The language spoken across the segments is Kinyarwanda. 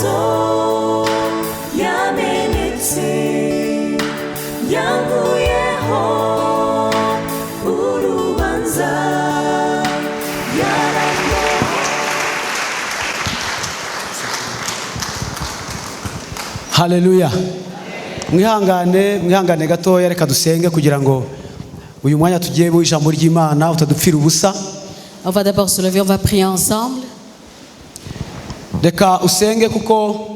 Amaraso yamenetse yankuyeho urubanza yarambohoye. Haleluya! Mwihangane, mwihangane gatoya. Reka dusenge kugira ngo uyu mwanya tugiye ijambo ry'Imana utadupfira ubusa. On va d'abord se lever, on va prier ensemble. Reka usenge kuko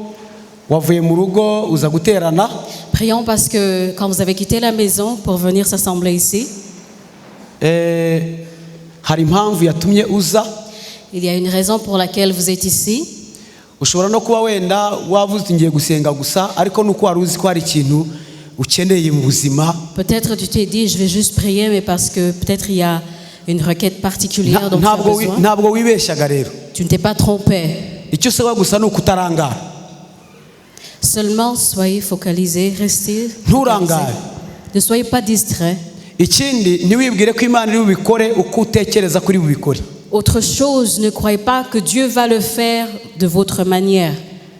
wavuye mu rugo uza guterana. Prions parce que quand vous avez quitté la maison pour venir s'assembler ici, Eh, hari impamvu yatumye uza. Il y a une raison pour laquelle vous êtes ici. Ushobora no kuba wenda wavuze uti ngiye gusenga gusa, ariko nuko wari uzi ko hari ikintu ukeneye mu buzima. Peut-être tu t'es dit, je vais juste prier, mais parce que peut-être il y a une requête particulière dont tu as Ntabwo besoin. Ntabwo wibeshyaga rero. Tu ne t'es pas trompé. Icyo usabwa gusa ni ukutarangara. Seulement soyez focalisés, restez Nturangare. Focalisés. Ne soyez pas distraits. Ikindi, ntiwibwire ko Imana iri bubikore uko utekereza ko iri bubikore. Autre chose, ne croyez pas que Dieu va le faire de votre manière.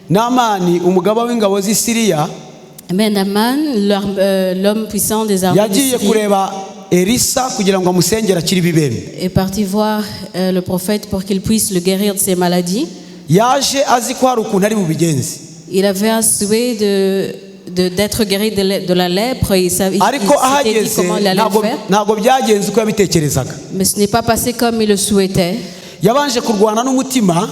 Namani, umugaba w'ingabo z'i Siriya, Mais Naaman, l'homme puissant des armées de yagiye Syrie, kureba Elisa kugira ngo amusengere akire ibibembe. Est parti voir le prophète pour qu'il puisse le guérir de ses maladies. Yaje azi ko hari ukuntu ari bubigenze. Il avait un souhait d'être guéri de la lèpre et il Ariko s'était dit ahageze comment il allait le ntabwo faire. Ntabwo byagenze uko yabitekerezaga. Mais ce n'est pas passé comme il le souhaitait. Yabanje kurwana n'umutima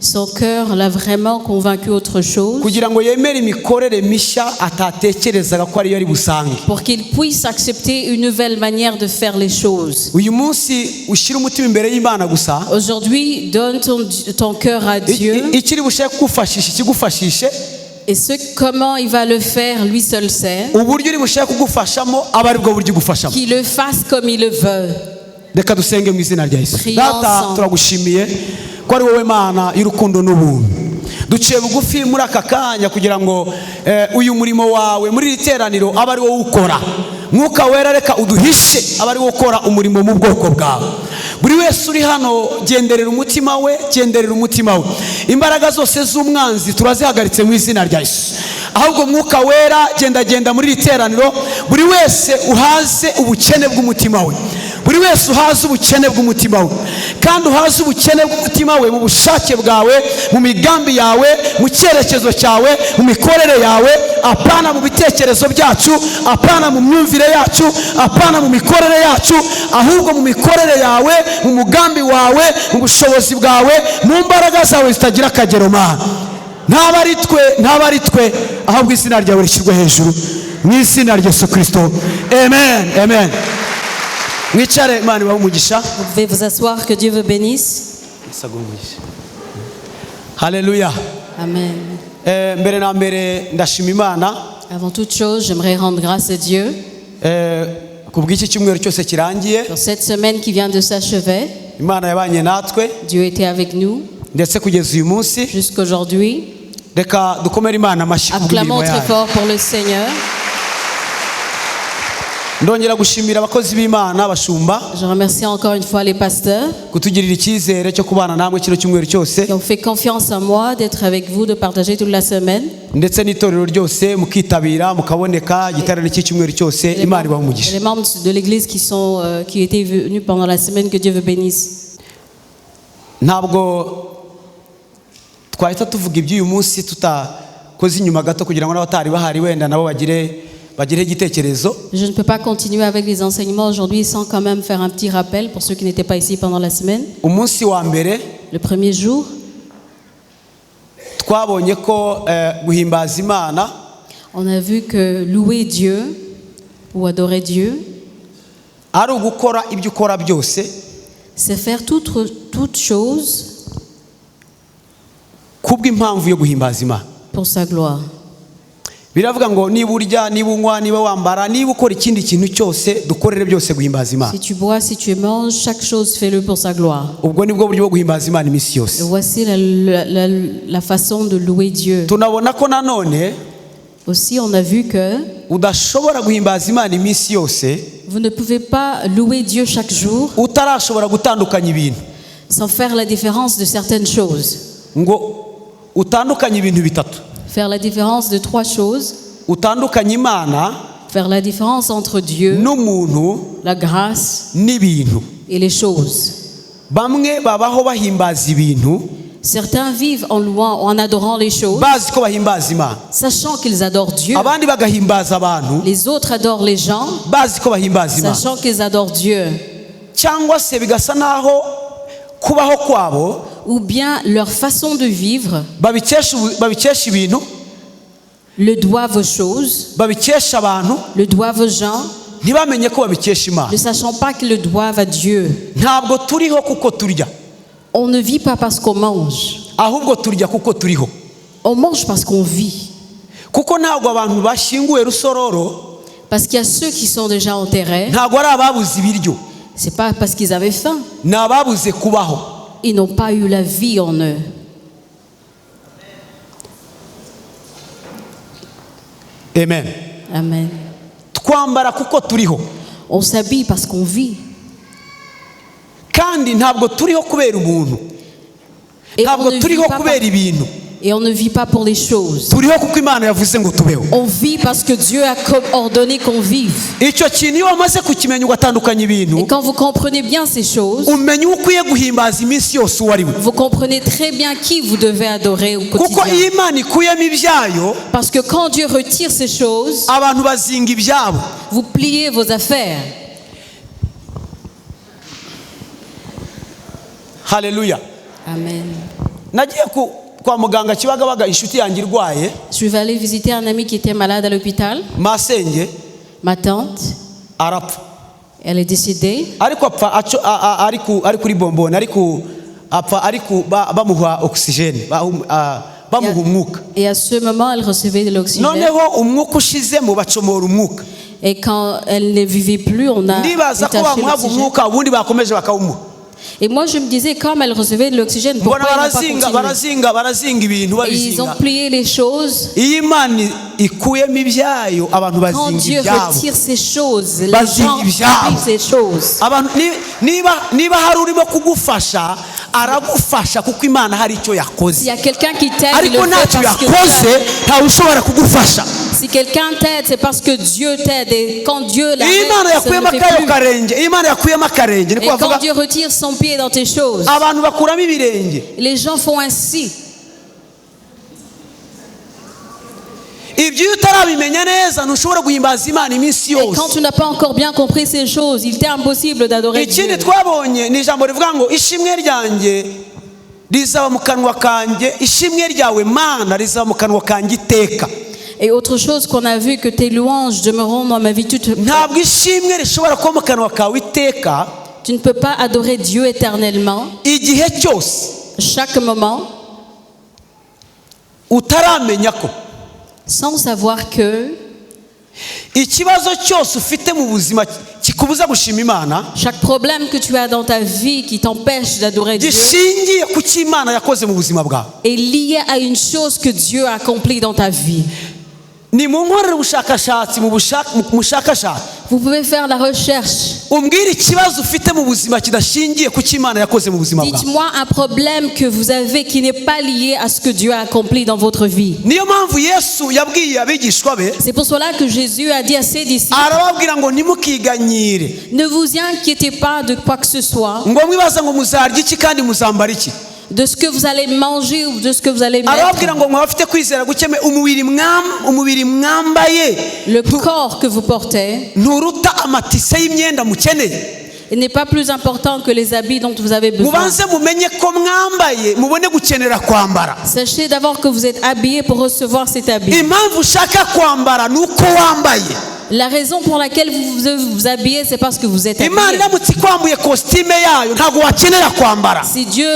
Son cœur l'a vraiment convaincu autre chose kugira ngo yemere imikorere mishya atatekerezaga ko ariyo ari busange. Pour qu'il puisse accepter une nouvelle manière de faire les choses. Uyu munsi ushyire umutima imbere y'Imana gusa. Aujourd'hui, donne ton cœur à Dieu Ikiri bushake kugufashisha ikigufashishe. Et ce comment il va le faire, lui seul sait. Uburyo uri bushake kugufashamo abe aribwo buryo igufashamo. Qu'il le fasse comme il le veut. Reka dusenge mu izina rya Yesu. Prions Data, ensemble. turagushimiye ko ari wowe Mana y'urukundo n'ubuntu. Duciye bugufi muri aka kanya kugira ngo uyu murimo wawe muri iri teraniro abe ari wowe ukora. Mwuka Wera, reka uduhishe abe ari wowe ukora umurimo mu bwoko bwawe. Buri wese uri hano, genderera umutima we, genderera umutima we. Imbaraga zose z'umwanzi turazihagaritse mu izina rya Yesu. Ahubwo Mwuka Wera, gendagenda muri iri teraniro, buri wese uhaze ubukene bw'umutima we, buri wese uhaze ubukene bw'umutima we, kandi uhaze ubukene bw'umutima we mu bushake bwawe, mu migambi yawe, mu cyerekezo cyawe, mu mikorere yawe, apana mu bitekerezo byacu, apana mu myumvire yacu, apana mu mikorere yacu, ahubwo mu mikorere yawe, mu mugambi wawe, mu bushobozi bwawe, mu mbaraga zawe zitagira akagero. Mana, ntaba ari twe, ntaba ari twe, ahubwo izina ryawe rishyirwe hejuru mu izina rya Yesu Kirisito. Amen, amen. Mwicare, Imana ibahe umugisha. Vous pouvez vous asseoir, que Dieu vous bénisse. Yesu aguhe umugisha. Haleluya! Amen. Eh, mbere na mbere ndashima Imana Avant toute chose, j'aimerais rendre grâce à Dieu eh, ku bw'iki cyumweru cyose kirangiye. Pour cette semaine qui vient de s'achever. Imana yabanye natwe Dieu était avec nous ndetse kugeza uyu munsi. Jusqu'aujourd'hui. Reka dukomere Imana amashyi kubw'imirimo Acclamons très yayo. Fort pour le Seigneur. Ndongera gushimira abakozi b'Imana, abashumba, Je remercie encore une fois les pasteurs kutugirira icyizere cyo kubana namwe kino cyumweru cyose qui ont fait confiance en moi d'être avec vous, de partager toute la semaine. Ndetse n'itorero ryose mukitabira mukaboneka igiterane cy'icyumweru cyose. Les Imana ibahe membres, umugisha. Les membres de l'église qui étaient venus pendant la semaine, que Dieu vous bénisse. Ntabwo twahita tuvuga iby'uyu munsi tutakoze inyuma gato kugira ngo n'abatari bahari wenda nabo bagire igitekerezo. Je ne peux pas continuer avec les enseignements aujourd'hui sans quand même faire un petit rappel pour ceux qui n'étaient pas ici pendant la semaine. Umunsi wa mbere, Le premier jour, twabonye ko guhimbaza Imana on a vu que louer Dieu ou adorer Dieu, ari ugukora ibyo ukora byose c'est faire toute chose kubw'impamvu yo guhimbaza Imana. Pour sa gloire. Biravuga ngo niba urya, niba unywa, niba wambara, niba ukora ikindi kintu cyose, dukorere byose guhimbaza Imana. Si tu bois, si tu manges, chaque chose, fais-le pour sa gloire. Ubwo nibwo buryo bwo guhimbaza Imana iminsi yose. Et voici la façon de louer Dieu. Tunabona ko nanone Aussi, on a vu que udashobora guhimbaza Imana iminsi yose vous ne pouvez pas louer Dieu chaque jour utarashobora gutandukanya ibintu sans faire la différence de certaines choses. Ngo Utandukanye ibintu bitatu. Faire la différence de trois choses. Utandukanye Imana Faire la différence entre Dieu, n'umuntu la grâce n'ibintu. Et les choses. Bamwe babaho bahimbaza ibintu Certains vivent en louant, en adorant les choses, bazi ko bahimbaza Imana, sachant qu'ils adorent Dieu. Abandi bagahimbaza abantu Les autres adorent les gens, bazi ko bahimbaza Imana, sachant qu'ils adorent Dieu. Cyangwa se bigasa naho kubaho kwabo Ou bien leur façon de vivre babikesha ubu- babikesha ibintu, le doivent aux choses, babikesha abantu, le doivent aux gens, ntibamenye ko babikesha Imana. Ne sachant pas qu'ils le doivent à Dieu. Ntabwo turiho kuko turya, On ne vit pas parce qu'on mange, ahubwo turya kuko turiho. On mange parce qu'on vit. Kuko ntabwo abantu bashyinguwe Rusororo Parce qu'il y a ceux qui sont déjà enterrés, ntabwo ari ababuze ibiryo, c'est pas parce qu'ils avaient faim, ni ababuze kubaho. Ils n'ont pas eu la vie en eux. Amen. Amen. Twambara kuko turiho. On s'habille parce qu'on vit. Kandi ntabwo turiho kubera umuntu, Et on ntabwo ne vit turiho pas kubera ibintu, et on ne vit pas pour les choses. Turiho kuko Imana yavuze ngo tubeho. On vit parce que Dieu a ordonné qu'on vive. Icyo kintu iyo wamaze kukimenya ugatandukanya ibintu, Et quand vous comprenez bien ces choses, umenya uwo ukwiye guhimbaza iminsi yose uwo ari we. Vous comprenez très bien qui vous devez adorer au Kuko quotidien. Iyo Imana ikuyemo ibyayo, Parce que quand Dieu retire ces choses, abantu bazinga ibyabo. Vous pliez vos affaires. Haleluya. Amen. Nagiye ku- kwa muganga Kibagabaga inshuti yanjye irwaye. Je vais aller visiter un ami qui était malade à l'hôpital. Masenge Ma tante, arapfa. Elle est décédée. Ariko apfa aco- a- a- ari ku- ari kuri bomboni ari ku apfa ari ku ba- bamuha oxygène ba- bamuha umwuka. Et à ce moment, elle recevait de l'oxygène. Noneho umwuka ushizemo bacomora umwuka. Et quand elle ne vivait plus, on a Ndibaza ko détaché bamuhaga l'oxygène. umwuka ubundi bakomeje bakawumuha. Et moi, je me disais, comme elle recevait de l'oxygène, pourquoi Mbona ils n'ont pas barazinga continué? Barazinga barazinga ibintu Et ils ont babizinga. Plié les choses. Iyo Imana ikuyemo ibyayo abantu Quand bazinga Dieu ibyabo. retire ces choses, les Bazinga gens ibyabo. plient ces choses. Abantu ni- niba niba hari urimo kugufasha aragufasha kuko Imana hari icyo S'il yakoze, y a quelqu'un qui t'aide, il ariko le fait ntacyo parce que yakoze Dieu ntawe ushobora kugufasha. Si quelqu'un t'aide, c'est parce que Dieu t'aide. Et quand Dieu Iyo l'arrête, Imana ça ne yakuyemo le fait akayo plus. Karenge iyo Imana yakuyemo akarenge Et niko bavuga, quand Dieu retire son pied dans tes choses, abantu bakuramo ibirenge. Les gens font ainsi. Ibyo iyo utarabimenya neza ntushobora guhimbaza Imana iminsi Et quand yose. Tu n'as pas encore bien compris ces choses, il t'est impossible d'adorer Dieu. Ikindi twabonye ni ijambo rivuga ngo ishimwe ryanjye rizaba mu kanwa kanjye, ishimwe ryawe Mana rizaba mu kanwa kanjye iteka. Et autre chose qu'on a vu, que tes louanges demeureront dans ma vie toute. Ntabwo ishimwe rishobora kuba mu kanwa kawe iteka, Tu ne peux pas adorer Dieu éternellement, igihe cyose chaque moment, utaramenya ko sans savoir que ikibazo cyose ufite mu buzima kikubuza gushima Imana chaque problème que tu as dans ta vie qui t'empêche d'adorer Dieu gishingiye ku cyo Imana yakoze mu buzima bwawe. Est lié à une chose que Dieu a accomplie dans ta vie. Ni mu nkorere ubushakashatsi mu bushak- mu mushakashatsi, Vous pouvez faire la recherche. Umbwire ikibazo ufite mu buzima kidashingiye ku cyo Imana yakoze mu buzima bwawe. Dites-moi un problème que vous avez qui n'est pas lié à ce que Dieu a accompli dans votre vie. Niyo mpamvu Yesu yabwiye abigishwa be, C'est pour cela que Jésus a dit à ses disciples, arababwira ngo ntimukiganyire, ne vous inquiétez pas de quoi que ce soit, ngo mwibaza ngo muzarya iki kandi muzambara iki, de ce que vous allez manger ou de ce que vous allez mettre. Arababwira ngo mwaba kwizera guke mwe umubiri mwam- umubiri mwambaye Le corps que vous portez nturuta amatise y'imyenda mukeneye. N'est pas plus important que les habits dont vous avez besoin. Mubanze mumenye ko mwambaye mubone gukenera kwambara. Sachez d'abord que vous êtes habillé pour recevoir cet habit. Impamvu ushaka kwambara ni uko wambaye. La raison pour laquelle vous vous, vous habillez, c'est parce que vous êtes Imana habillé. iramutse ikwambuye kositime yayo ntabwo wakenera kwambara. Si Dieu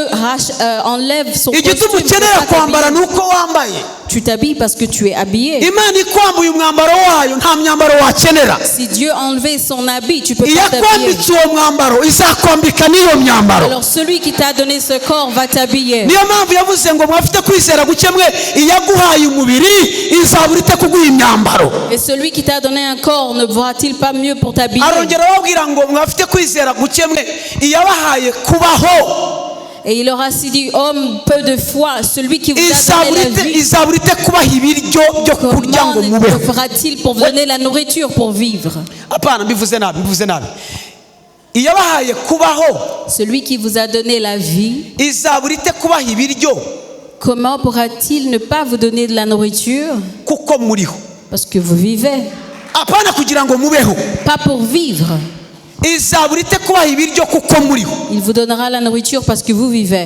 enlève son Igituma costume, tu ukenera peux pas kwambara t'habiller. ni uko wambaye. Tu t'habilles parce que tu es habillé. Imana ikwambuye umwambaro wayo nta myambaro wakenera. Si Dieu enlevait son habit, tu peux pas t'habiller. Iyakwambitse uwo mwambaro izakwambika n'iyo myambaro. Alors celui qui t'a donné ce corps va t'habiller. Niyo mpamvu yavuze ngo mwafite kwizera guke mwe iyaguhaye umubiri izabura ite kuguha imyambaro. Et celui qui t'a donné un corps ne pourra-t-il pas mieux pour t'habiller? Arongera ababwira ngo mwafite kwizera guke mwe iyabahaye kubaho, Et il leur a ainsi dit, homme peu de foi, celui qui vous a donné Izabura la ite vie, izabura ite kubaha ibiryo byo kurya ngo comment mubeho? fera-t-il pour vous donner la nourriture pour vivre? Apana, mbivuze nabi, mbivuze nabi. Iyabahaye kubaho, Celui qui vous a donné la vie, izabura ite kubaha ibiryo comment pourra-t-il ne pas vous donner de la nourriture? Kuko muriho? Parce que vous vivez, Apana kugira ngo mubeho. Pas pour vivre. Izabura ite kubaha ibiryo kuko muriho? Il vous donnera la nourriture parce que vous vivez.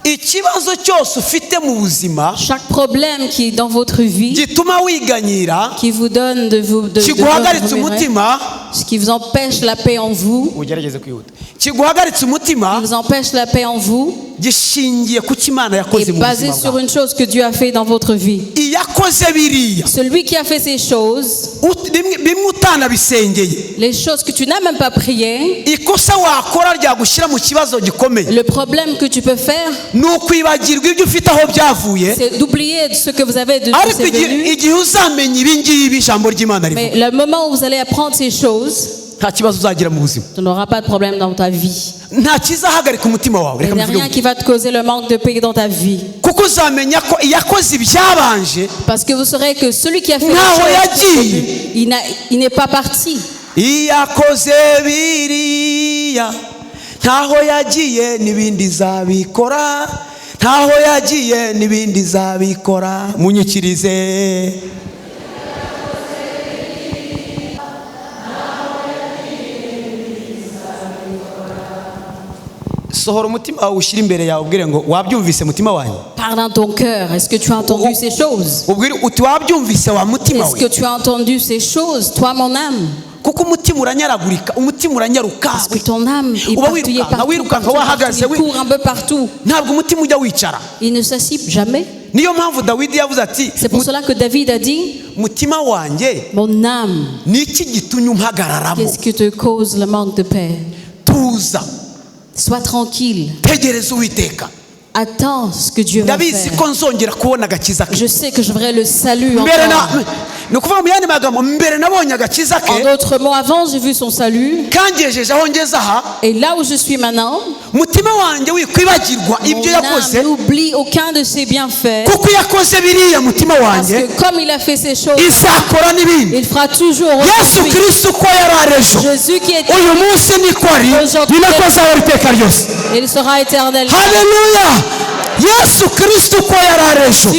Ikibazo cyose ufite mu buzima Chaque problème qui est dans votre vie, gituma wiganyira, qui vous donne de vous, de kiguhagaritse vous umutima, ce qui vous empêche la paix en vous, ugerageze kwihuta, kiguhagaritse umutima, qui vous empêche la paix en vous, gishingiye ku cyo Imana yakoze est mu basé buzima sur bwawe. une chose que Dieu a fait dans votre vie. Iyakoze biriya, Celui qui a fait ces choses, bimwe utanabisengeye, les choses que tu n'as même pas priées, ikosa wakora ryagushyira mu kibazo gikomeye le problème que tu peux faire, ni ukwibagirwa ibyo ufite aho byavuye. C'est d'oublier ce que vous avez de d'où Ariko c'est igihe venu. Igihe uzamenya ibi ngibi ijambo ry'Imana rivuga, Mais le moment où vous allez apprendre ces choses, nta kibazo uzagira mu buzima. Tu n'auras pas de problème dans ta vie. Nta kizahagarika umutima wawe. Il Reka n'y a mbivuge rien gutya. Qui va te causer le manque de paix dans ta vie. Kuko uzamenya ko iyakoze ibyabanje, Parce que vous saurez que celui qui a fait les ntaho choses, yagiye. Il n'est pas parti. Iyakoze biriya ntaho yagiye, n'ibindi izabikora. Ntaho yagiye, n'ibindi izabikora. Munyikirize. Sohora umutima wawe ushyire imbere yawe, ubwire ngo wabyumvise mutima wanjye? Parle dans ton cœur. Est-ce que tu as entendu ces choses? Ubwire uti wabyumvise wa mutima Est-ce we? Que tu as entendu ces choses, toi, mon âme? Kuko umutima uranyaragurika, umutima uranyaruka. Parce que ton âme est Uba partout, il est wirukanka, partout, wirukanka, partout, wahagaze, partout, il court un peu partout. Ntabwo umutima ujya wicara. Il ne s'assied jamais. Niyo mpamvu Dawidi yavuze ati, C'est pour cela que David a dit, mutima wanjye, mon âme, ni iki gitumye umpagararamo? Qu'est-ce qui te cause le manque de paix? Tuza. Sois tranquille. Tegereza Uwiteka. Attends ce que Dieu va Ndabizi faire. Ko nzongera kubona agakiza ke. Je sais que je verrai le salut Mbere na encore. Ni ukuvuga mu yandi magambo, mbere nabonye agakiza ke En d'autres mots, avant j'ai vu son salut. Kangejeje aho ngeze aha. Et là où je suis maintenant, Mutima wanjye, wikwibagirwa mon ibyo yakoze, âme n'oublie aucun de ses bienfaits. Kuko yakoze biriya, mutima Parce wanjye, que comme il a fait ces choses, izakora n'ibindi. Il fera toujours Yesu aujourd'hui. Kristo uko yari ari ejo, Jésus qui est, uyu munsi niko ari, ni nako azahora iteka ryose. Il sera éternel. Haleluya! Yesu Kristo uko yari ari ejo,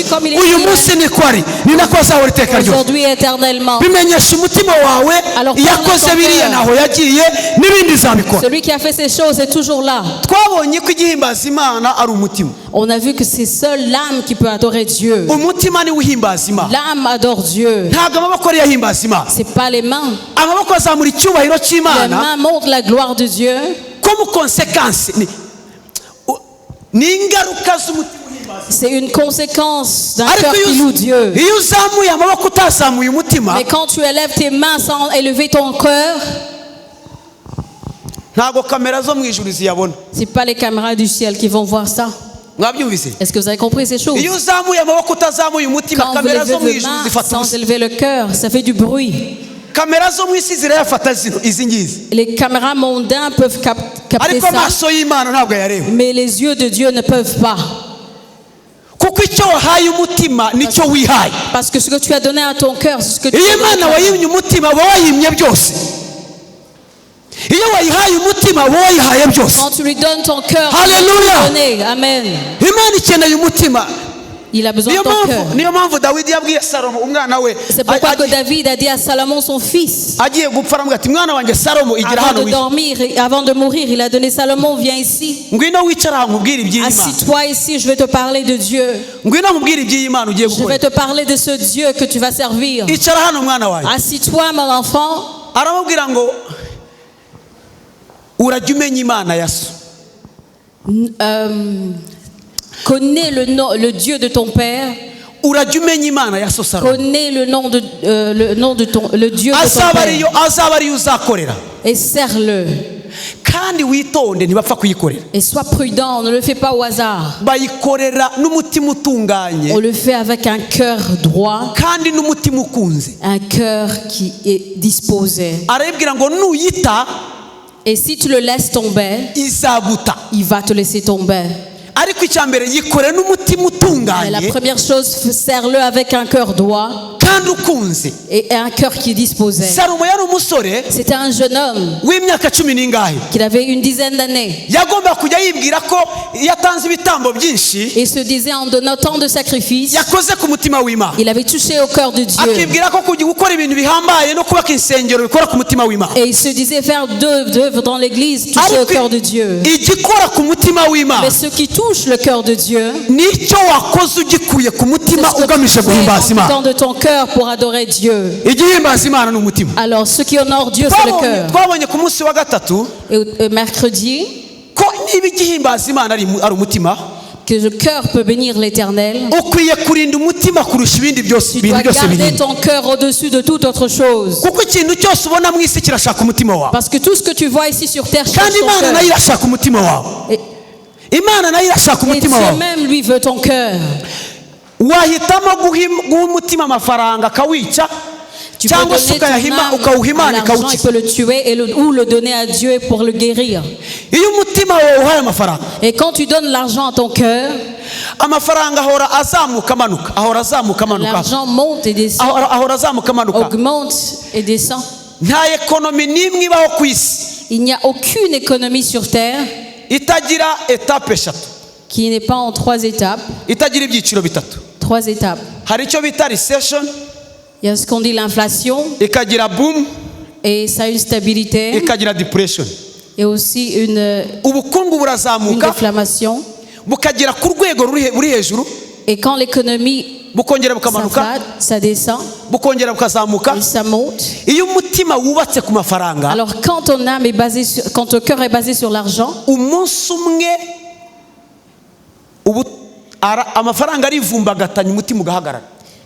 uyu munsi niko ari, ni nako azahora iteka ryose. Aujourd'hui éternellement. Bimenyesha umutima wawe, Alors, iyakoze biriya ntaho yagiye, n'ibindi izabikora. Celui qui a fait ces choses est toujours là. Twabonye ko igihimbaza Imana ari umutima. On a vu que c'est seule l'âme qui peut adorer Dieu. Umutima niwe uhimbaza Imana. L'âme adore Dieu. Ntabwo amaboko ariyo ahimbaza Imana. C'est pas les mains. Amaboko azamura icyubahiro Les cy'Imana mains montrent la gloire de Dieu. Comme conséquence, ni ingaruka z'umutima uhimbaza. C'est une conséquence d'un Ariko cœur iyo qui loue Dieu. Iyo uzamuye amaboko utazamuye umutima, Mais quand tu élèves tes mains sans élever ton cœur, ntabwo kamera zo mu ijuru ziyabona. C'est pas les caméras du ciel qui vont voir ça. Mwabyumvise? Est-ce que vous avez compris ces choses? Iyo uzamuye amaboko utazamuye umutima, Quand vous kamera levez zo mu vos ijuru mains zifata sans ubusa. élever le cœur, ça fait du bruit. Kamera zo mu isi zirayafata zino izi ngizi, Les caméras mondaines peuvent capter ariko ça, amaso y'Imana ntabwo ayareba. Mais les yeux de Dieu ne peuvent pas. Kuko icyo wahaye umutima nicyo wihaye. Parce que ce que tu as donné à ton cœur, c'est ce que tu Iyo as donné à Imana ton wayimye umutima uba wayimye byose. Iyo wayihaye umutima uba wayihaye byose. Quand tu lui donnes ton cœur, tu Alléluia. l'as donné. Amen. Imana ikeneye umutima. Il a besoin Niyo de ton mpamvu cœur. niyo mpamvu Dawidi yabwiye Salomo umwana we, C'est pourquoi que agiye- David a dit à Salomon, son fils, agiye gupfa, aramubwira ati mwana wanjye Salomo, igira avant hano de wicare. dormir, et avant de mourir, il a donné Salomon, viens ici. Ngwino wicare aha nkubwire iby'iyi Mana. Assis-toi ici, je vais te parler de Dieu. Ngwino nkubwire iby'iyi Mana ugiye Je gukora. vais te parler de ce Dieu que tu vas servir. Icara hano mwana wanjye. Assis-toi, mon enfant. Aramubwira ngo urajya umenya Imana ya so. Connais le nom, le Dieu de ton père. Urajya umenya Imana ya so, Salomo. Connais le nom de ton, le Dieu de ton Azaba père. ariyo azaba ariyo uzakorera. Et sers-le. Kandi witonde, ntibapfa kuyikorera. Et sois prudent, ne le fais pas au hasard. Bayikorera n'umutima utunganye, On le fait avec un cœur droit, kandi n'umutima ukunze. Un cœur qui est disposé. Arabibwira ngo nuyita, Et si tu le laisses tomber, izaguta. Il va te laisser tomber. Ariko icya mbere yikore n'umutima Mais la utunganye première chose, serre-le avec un cœur droit kandi ukunze. Et un cœur qui est disposé. Salomo yari umusore C'était un jeune homme w'imyaka cumi n'ingahe qu'il avait une dizaine d'années. Yagomba kujya yibwira ko iyo atanze ibitambo byinshi Et se disait en donnant tant de sacrifices, yakoze ku mutima w'Imana. Il avait touché au cœur de Dieu. Akibwira ko kujya gukora ibintu bihambaye no kubaka insengero bikora ku mutima w'Imana. Et il se disait faire deux œuvres dans l'église, toucher au Ariko cœur de Dieu. Igikora ku mutima w'Imana Mais ce qui touche le cœur de Dieu, nicyo wakoze ugikuye ku c'est mutima ce que tu ugamije fais guhimbaza en Imana. quittant de ton cœur pour adorer Dieu. Igihimbaza Imana ni umutima. Alors, ce qui honore Dieu, c'est le Twabonye cœur. twabonye ku munsi wa gatatu Et mercredi, ko niba igihimbaza Imana ari ari umutima que le cœur peut bénir l'Éternel. Ukwiye kurinda umutima kurusha ibindi byose Tu ibintu dois byose garder birinda ton cœur au-dessus de toute autre chose. Kuko ikintu cyose ubona mu isi kirashaka umutima wawe. Parce que tout ce que tu vois ici sur terre cherche Kandi ton Imana cœur. Nayo irashaka umutima wawe. Imana nayo irashaka Et umutima Dieu wawe. Même lui veut ton cœur. Wahitamo guha guha umutima amafaranga akawica Tu peux cyangwa se donner ton ukayahima âme ukawuha à Imana l'argent, il ikawukiza. peut le tuer ou le donner à Dieu pour le guérir. Iyo umutima wawe uhaye amafaranga Et quand tu donnes l'argent à ton cœur, amafaranga ahora azamuka amanuka ahora azamuka amanuka l'argent monte et descend, ahora ahora azamuka amanuka. Augmente et descend. Nta économie n'imwe ibaho ku isi Il n'y a aucune économie sur terre itagira étapes eshatu qui n'est pas en trois étapes. Itagira ibyiciro bitatu. Trois étapes. Hari icyo bita recession Il y a ce qu'on dit l'inflation ikagira boom et ça a une stabilité ikagira depression. Et aussi Ubukungu une burazamuka déflation. Bukagera ku rwego ruri he- buri hejuru Et quand l'économie bukongera bukamanuka s'inflate, ça descend bukongera bukazamuka. Et ça monte. Iyo umutima wubatse ku mafaranga Alors quand ton âme est basée sur, quand ton cœur est basé sur l'argent, umunsi umwe ubu ara- amafaranga arivumbagatanya umutima ugahagarara.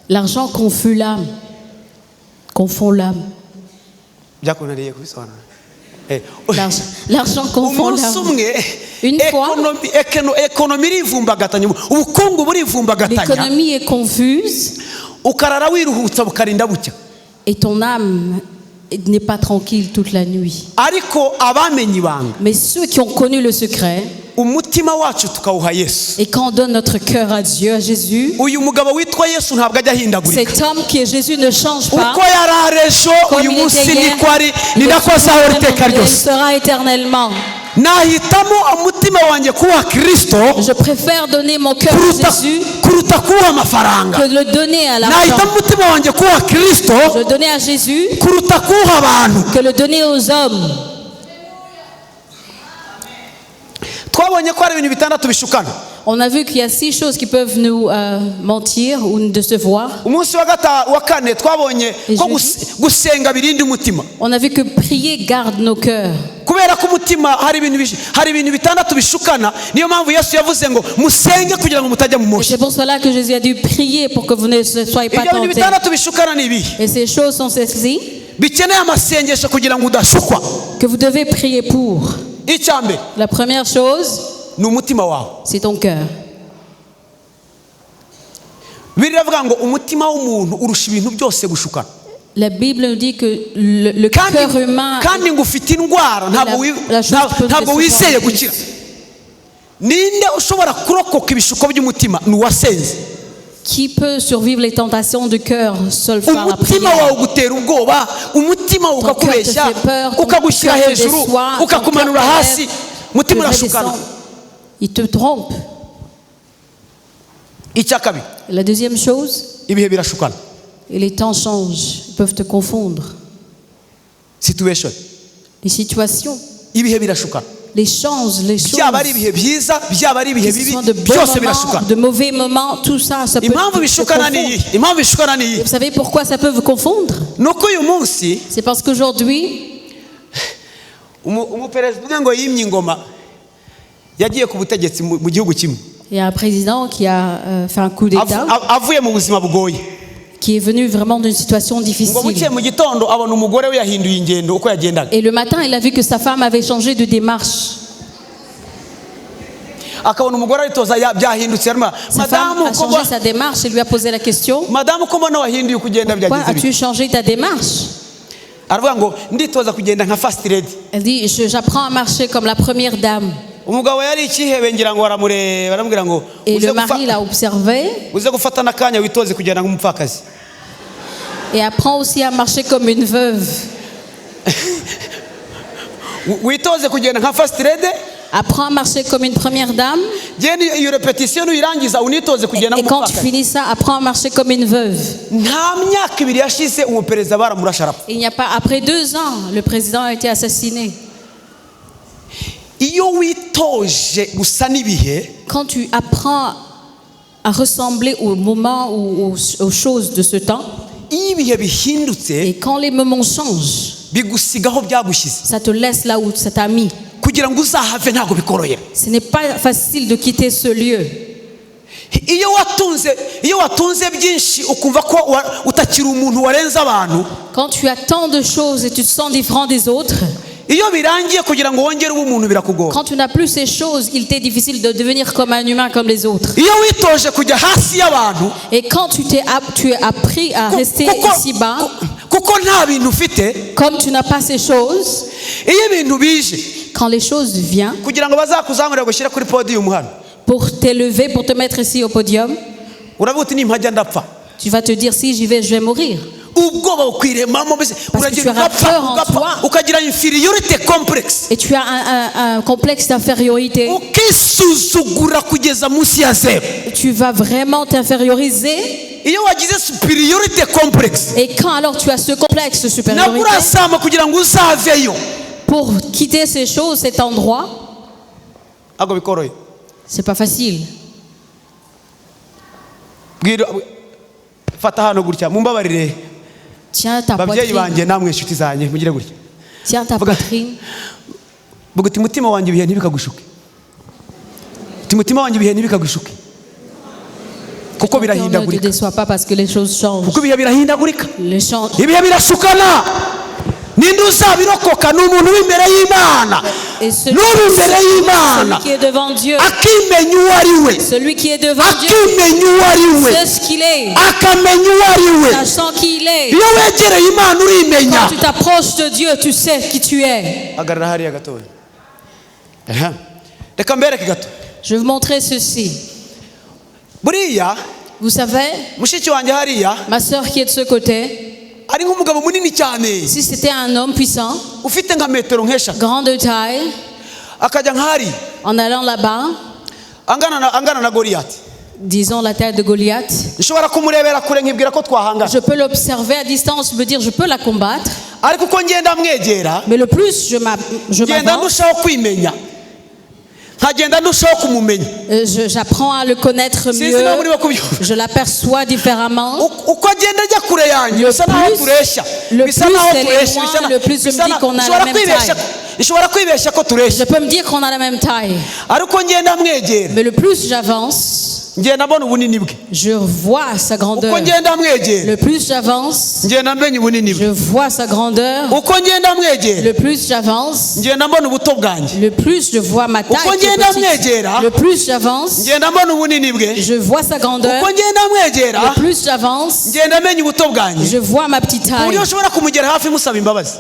L'argent confond l'âme. Confond l'âme. Byakunaniye kubisobanura. Eh, L'argent confond umunsi l'âme. Umwe Une fois- économie économie irivumbagatanya ubukungu burivumbagatanya L'économie est confuse ukarara wiruhutsa bukarinda bucya. Et ton âme n'est pas tranquille toute la nuit. Ariko abamenye ibanga Mais ceux qui ont connu le secret umutima wacu tukawuha Yesu et quand on donne notre cœur à Dieu, à Jésus, uyu mugabo witwa Yesu ntabwo ajya ahindagurika. Cet homme qui est Jésus ne change pas. Uko yari ari ejo Comme uyu il munsi était hier, niko ari ni nako azahora iteka il ryose. sera éternellement. Nahitamo umutima wanjye kuwuha Kirisito Je préfère donner mon cœur à kuruta Jésus kuruta kuwuha amafaranga. Que de le donner à l'argent. Nahitamo umutima wanjye kuwuha Kirisito Je le donner à Jésus kuruta kuwuha abantu. Que le donner aux hommes. Twabonye ko hari ibintu bitandatu bishukana. On a vu qu'il y a six choses qui peuvent nous mentir ou nous décevoir. Umunsi wa gata wa kane twabonye ko Jeudi. Gusenga birinda umutima. On a vu que prier garde nos cœurs. Kubera ko umutima hari ibintu hari ibintu bitandatu bishukana niyo mpamvu Yesu yavuze ngo musenge kugira ngo mutajya mu Et moshya. c'est pour cela que Jésus a dû prier pour que vous ne soyez pas Ibyo bintu tentés. bitandatu bishukana ni ibihe Et ces choses sont celles-ci bikeneye amasengesho kugira ngo udashukwa. Que vous devez prier pour. Icya mbere La première chose, ni umutima wawe. C'est ton cœur. Bibiliya iravuga ngo umutima w'umuntu urusha ibintu byose gushukana. La Bible nous dit que le Kandi cœur humain, kandi ngo ufite indwara ntabwo la chose peut ntabwo décevoir wizeye le plus. Gukira. Ninde ushobora kurokoka ibishuko by'umutima ni uwasenze. Qui peut survivre les tentations du cœur seul par la Umutima prière. Wawe ugutera ubwoba umutima wawe Ton cœur te ukakubeshya fait peur, ton ukagushyira cœur te hejuru déçoit, ton ukakumanura cœur te hasi lève, umutima te urashukana. redescend. Il te trompe. Icya kabiri La deuxième chose, ibihe birashukana. Et les temps changent, ils peuvent te confondre. Situation. Les situations, Ibihe birashukana. Les chances, les choses, Byaba ari ibihe byiza byaba ari ibihe que ce bibi soit de bons byose moments, birashukana. De mauvais moments, tout ça, ça peut Impamvu te bishukana ni confondre. iyihe impamvu bishukana ni Et iyihe vous savez pourquoi ça peut vous confondre? Ni uko uyu munsi C'est parce qu'aujourd'hui, umuperezida umwe ngo yimye ingoma yagiye ku butegetsi mu gihugu kimwe il y a un président qui a fait un coup d'État, Avuye mu buzima bugoye qui est venu vraiment d'une situation ngo difficile. bukeye mu gitondo abona umugore we yahinduye ingendo uko yagendaga. Et le matin, il a vu que sa femme avait changé de démarche. Akabona umugore aritoza byahindutse arimo Sa femme madamu a ko changé sa démarche et lui a posé la question: madamu ko mbona wahinduye uko ugenda Pourquoi byagenze as-tu bite changé ta démarche? Aravuga ngo nditoza kugenda nka first lady. Elle dit, j'apprends à marcher comme la première dame. Umugabo yari ikihebe ngira ngo aramureba aramubwira ngo Et uze le mari gufa- l'a observé uze gufata n'akanya witoze kugenda nk'umupfakazi. Et apprend aussi à marcher comme une veuve. Wi- witoze kugenda nka first lady. Apprends à marcher comme une première dame. Genda iyo répétition nuyirangiza unitoze kugenda Et quand tu nk'umupfakazi. Finis ça, apprends à marcher comme une veuve. Nta myaka ibiri yashize umuperezida baramurashe arapfa. Il n'y a pas, après 2 ans, le président a été assassiné. Iyo witoje gusa n'ibihe, Quand tu apprends à ressembler au moment ou aux choses de ce temps, iyo ibihe bihindutse, et quand les moments changent, bigusiga aho byagushyize. Ça te laisse là où ça t'a mis. Kugira ngo uzahave ntabwo bikorohera. Ce n'est pas facile de quitter ce lieu. Iyo watunze iyo watunze byinshi ukumva ko wa- utakiri umuntu warenze abantu, Quand tu as tant de choses et tu te sens différent des autres, iyo birangiye kugira ngo wongere ube umuntu birakugora. Quand tu n'as plus ces choses, il t'est difficile de devenir comme un humain comme les autres. Iyo witoje kujya hasi y'abantu, Et quand tu as appris à ku- rester kuko, ici-bas, ku- kuko nta bintu ufite, comme tu n'as pas ces choses, iyo ibintu bije, quand les choses viennent, kugira ngo bazakuzamure bagushyire kuri podium hano, pour t'élever, pour te mettre ici au podium, uravuga uti nimpajya ndapfa. Tu vas te dire si j'y vais, je vais mourir. Ubwoba bukwiremamo mbese Parce que uragira tu auras ugapfa peur en ugapfa toi. Ukagira inferiority complex. Et tu as un complexe d'infériorité. Ukisuzugura kugeza munsi ya zeru. Tu vas vraiment t'inférioriser. Iyo wagize superiority complex, Et quand alors tu as ce complexe de nabwo supériorité, urasama kugira ngo uzaveyo pour quitter ces choses, cet endroit, ntabwo bikoroheye. C'est pas facile. Bwira fata hano gutya mumbabarire. Tiens ta Babyeyi poitrine. Banjye namwe inshuti zanjye mugire gutya. Tiens ta Vuga. Poitrine. Vuga uti mutima wanjye ibihe ntibikagushuke, uti mutima wanjye ibihe ntibikagushuke kuko Ton cœur ne te birahindagurika. Déçois pas parce que les choses changent. Kuko ibihe birahindagurika. Les champs. Ibihe birashukana. Ninde uzabirokoka? Ni umuntu w'imbere y'Imana. Et celui, n'uri imbere y'Imana celui qui est devant Dieu, akimenya uwo ari we, celui qui est devant Dieu, akimenya uwo ari we, sait ce qu'il est, akamenya uwo ari we. Sachant qui il est. Iyo wegereye Imana urimenya. Quand tu t'approches de Dieu, tu sais qui tu es. Hagarara hariya gatoya. Aha. Reka mbereke gato. Je vais vous montrer ceci. Buriya Vous savez, mushiki wanjye hariya ma sœur qui est de ce côté, ari nk'umugabo munini cyane, si c'était un homme puissant, ufite nka metero nk'eshatu, grand de taille, akajya nk'hariya, en allant là-bas, angana na Goliyati, disons la taille de Goliath, nshobora kumurebera kure nkibwira ko twahangana. Je peux l'observer à distance, me dire je peux la combattre, Ariko uko ngenda mwegera, mais le plus je ngenda m'avance, ndushaho kwimenya nkagenda ndushaho kumumenya. J'apprends à le connaître Sinzi niba mieux, murimo kubyumva. Je l'aperçois différemment. Uko uko agenda ajya kure yanjye bisa naho tureshya, Le bisa plus naho elle est tureshya, loin, bisa na- le plus je me bisa dis na- qu'on a la nshobora même kwibeshya taille. Nshobora kwibeshya ko tureshya. Je peux me dire qu'on a la même taille, Ariko ngenda mwegera, mais le plus j'avance, ngenda mbona ubunini bwe. Je vois sa grandeur. Uko ngenda mwegera, Le plus j'avance, ngenda menya ubunini bwe. Je vois sa grandeur. Uko ngenda mwegera, Le plus j'avance, ngenda mbona ubuto bwanjye. Le plus je vois ma taille Uko qui est ngenda petite. mwegera, Le plus j'avance, ngenda mbona ubunini bwe. Je vois sa grandeur. Uko ngenda mwegera, Le plus j'avance, ngenda menya ubuto bwanjye, je vois ma petite ku taille. buryo nshobora kumugera hafi musaba imbabazi.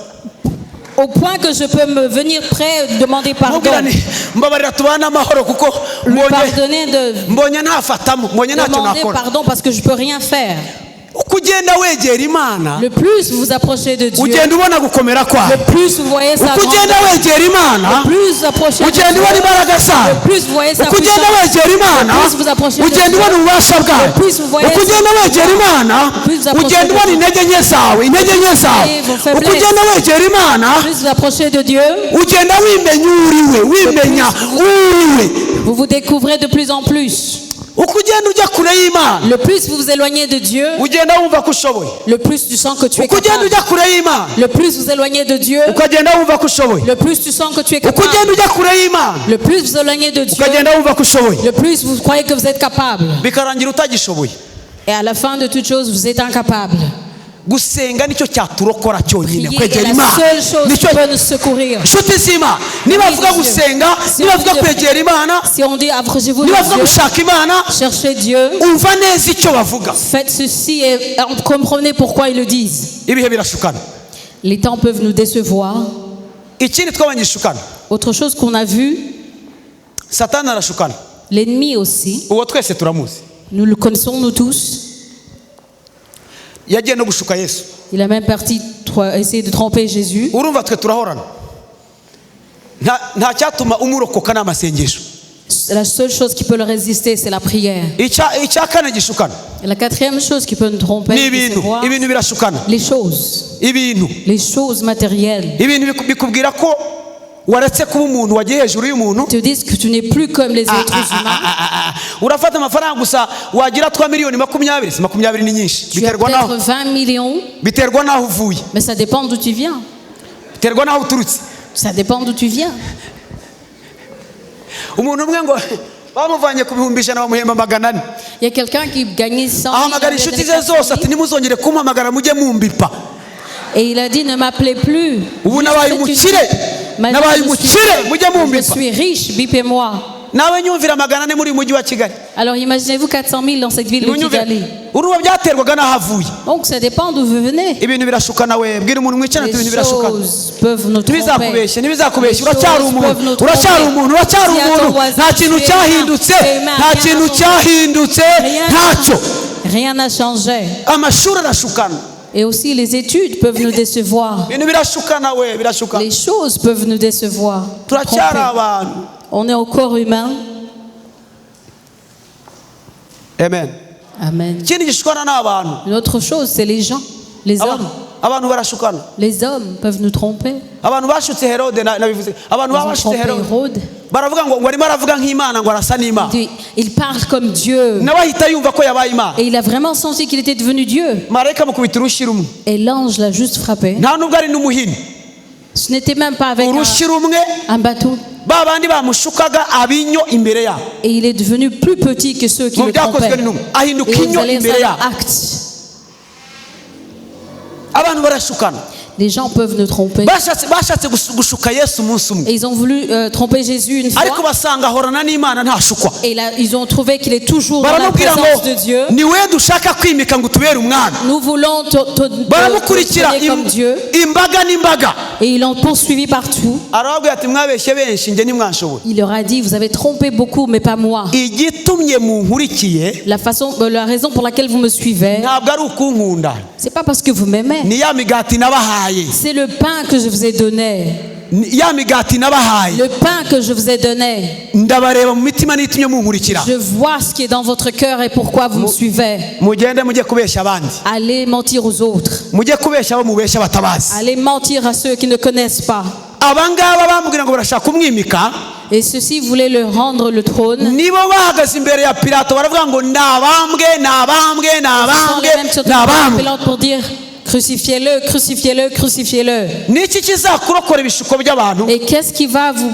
Au point que je peux me venir près, demander pardon. Mubwira nti mbabarira tubane amahoro kuko Lui mbonye pardonner de mbonye ntafatamo mbonye ntacyo demander nakora. Pardon parce que je peux rien faire. Uko ugenda wegera Imana, Le plus vous vous approchez de Dieu, ugenda ubona gukomera kwayo. Le plus vous voyez sa Uko ugenda grandeur, wegera Imana, le plus vous approchez de ugenda Dieu, ubona imbaraga zayo. Le plus vous voyez sa Uko ugenda puissance, wegera Imana, le plus vous approchez de ugenda Dieu, ubona ububasha bwayo. Le plus vous voyez Uko ugenda wegera Imana, plus vous approchez ugenda de ubona Dieu, intege nke zawe, intege nke zawe. Voyez vos Uko faiblesses. ugenda wegera Imana, Le plus vous approchez de Dieu, ugenda wimenya uwo uriwe, wimenya uwo uriwe. Vous vous découvrez de plus en plus. Uko ugenda ujya kure y'Imana, Le plus vous vous éloignez de Dieu, ugenda wumva ko ushoboye. Le plus tu sens que tu es Uko ugenda capable. ujya kure y'Imana, Le plus vous éloignez de Dieu, ukagenda wumva ko ushoboye. Le plus tu sens que tu es Uko capable. ugenda ujya kure y'Imana, Le plus vous éloignez de Dieu, ukagenda wumva ko ushoboye, le plus vous croyez que vous êtes capable. Bikarangira utagishoboye. Et à la fin de toute chose, vous êtes incapable. Gusenga nicyo cyaturokora cyonyine. Prier est Kwegera la Imana seule chose nicyo. Qui peut nous secourir. Inshuti z'Imana, nibavuga gusenga, nibavuga kwegera Imana, Si on dit approchez-vous de nibavuga Dieu, gushaka Imana, cherchez Dieu, umva neza icyo bavuga. Faites ceci et comprenez pourquoi ils le disent. Ibihe birashukana. Les temps peuvent nous décevoir. Ikindi twabonye gishukana, Autre chose qu'on a vu, Satani arashukana. L'ennemi aussi. Uwo twese turamuzi. Nous le connaissons, nous tous. Yagiye no gushuka Yesu. Il a même parti essayer de tromper Jésus. Urumva twe turahorana, nta nta cyatuma umurokoka ni amasengesho. La seule chose qui peut le résister, c'est la prière. Icya kane gishukana, Et la quatrième chose qui peut nous tromper, ni ibintu. décevoir, Ibintu birashukana. les choses, Ibintu, les choses matérielles. Ibintu bikubwira ko waretse kuba umuntu, wagiye hejuru y'umuntu. Te disent que tu n'es plus comme les autres humains. Ah, ah. Urafata amafaranga gusa, wagira twa miliyoni 20, si 20 ni nyinshi. Tu as Biterwa n'aho, peut-être 20 millions, biterwa n'aho uvuye. Mais ça dépend d'où tu viens. Biterwa n'aho uturutse. Ça dépend d'où tu viens. Umuntu umwe ngo bamuvanye ku 100,000, bamuhemba 400. Il y a quelqu'un qui gagnait 100 000, Ahamagara on lui a inshuti donné ze zose 400 ati 000, nimuzongere kumpamagara, mujye mumbipa. Et il a dit: ne m'appelez plus. Ubu Juste nabaye faites une umukire. bip. Maintenant, Nabaye je suis umukire, mujye je mumbipa. Suis riche, bipez-moi. Nawe nyumvira 400 muri uyu mujyi wa Kigali. Alors imaginez-vous 400 000 dans cette ville de Nimunyumvire. Kigali. Urumva byaterwaga n'aho avuye. Donc ça dépend d'où vous venez. Ibintu birashukana we. Bwira umuntu mwicarana ati Les ibintu birashukana. Choses peuvent nous tromper. Ntibizakubeshye, ntibizakubeshye. Les Uracyari choses umuntu, peuvent nous tromper. uracyari umuntu, uracyari Dis à ton umuntu. voisin, Nta kintu tu es cyahindutse, humain, tu es humain, nta rien kintu n'a changé. Cyahindutse, Rien ntacyo. Rien n'a changé. Amashuri arashukana. Et aussi les études peuvent nous décevoir. Ibintu birashukana we, birashukana. Les choses peuvent nous décevoir. Turacyari Tromper. Abantu. On est encore humain. Amen. Amen. Ikindi gishukana ni abantu. Une autre chose, c'est les gens, les Abantu hommes. Abantu barashukana. Les hommes peuvent nous tromper. Abantu bashutse Herode, nabivuze, abantu Ils ont bashutse trompé Herode, Hérode. Baravuga ngo ngo arimo aravuga nk'Imana, ngo arasa n'Imana. Il parle comme Dieu. Nawe ahita yumva ko yabaye Imana. Et il a vraiment senti qu'il était devenu Dieu. Marayika amukubita urushyi rumwe. Et l'ange l'a juste frappé. Nta nubwo ari n'umuhini. Ce n'était même pas avec Urushyi rumwe, un bâton. Ba bandi bamushukaga abinyo imbere yabo. Et il est devenu plus petit que ceux qui Mu le Byakozwe trompaient. n'Intumwa ahinduka Et vous inyo allez imbere ça yabo. dans Actes. Abantu barashukana. Les gens peuvent nous tromper. Bashatse gushuka Yesu umunsi umwe, Et ils ont voulu tromper Jésus une ariko fois. basanga ahorana n'Imana, ntashukwa. Et là, ils ont trouvé qu'il est toujours dans la Baramubwira ngo présence de Dieu. Ni we dushaka kwimika ngo utubere umwami. Nous voulons te Baramukurikira donner comme Dieu. Imbaga n'imbaga. Et ils l'ont poursuivi partout. Arababwira ati mwabeshye benshi, njye ntimwanshoboye. Il leur a dit: vous avez trompé beaucoup, mais pas moi. Igitumye munkurikiye, La raison pour laquelle vous me suivez, ntabwo ari ukunkunda, c'est pas parce que vous m'aimez. Ni ya migati nabahaye. C'est le pain que je vous ai donné. Ni ya migati nabahaye. Le pain que je vous ai donné. Ndabareba mu mitima nitumye munkurikira. Je vois ce qui est dans votre cœur et pourquoi vous me suivez. Mugende mujye kubeshya abandi. Allez mentir aux autres. Mujye kubeshya abo mubeshya batabazi. Allez mentir à ceux qui ne connaissent pas. Abangaba bamubwira ngo barashaka kumwimika, Et ceux-ci voulaient le rendre le trône. Nibo bahagaze imbere ya Pilato baravuga ngo nabambwe, nabambwe, Ce sont nabambwe, les mêmes qui sont nabambwe. Pilate pour dire: crucifiez-le, crucifiez-le, crucifiez-le. Niki kizakurokora ibishuko by'abantu? Et qu'est-ce qui va vous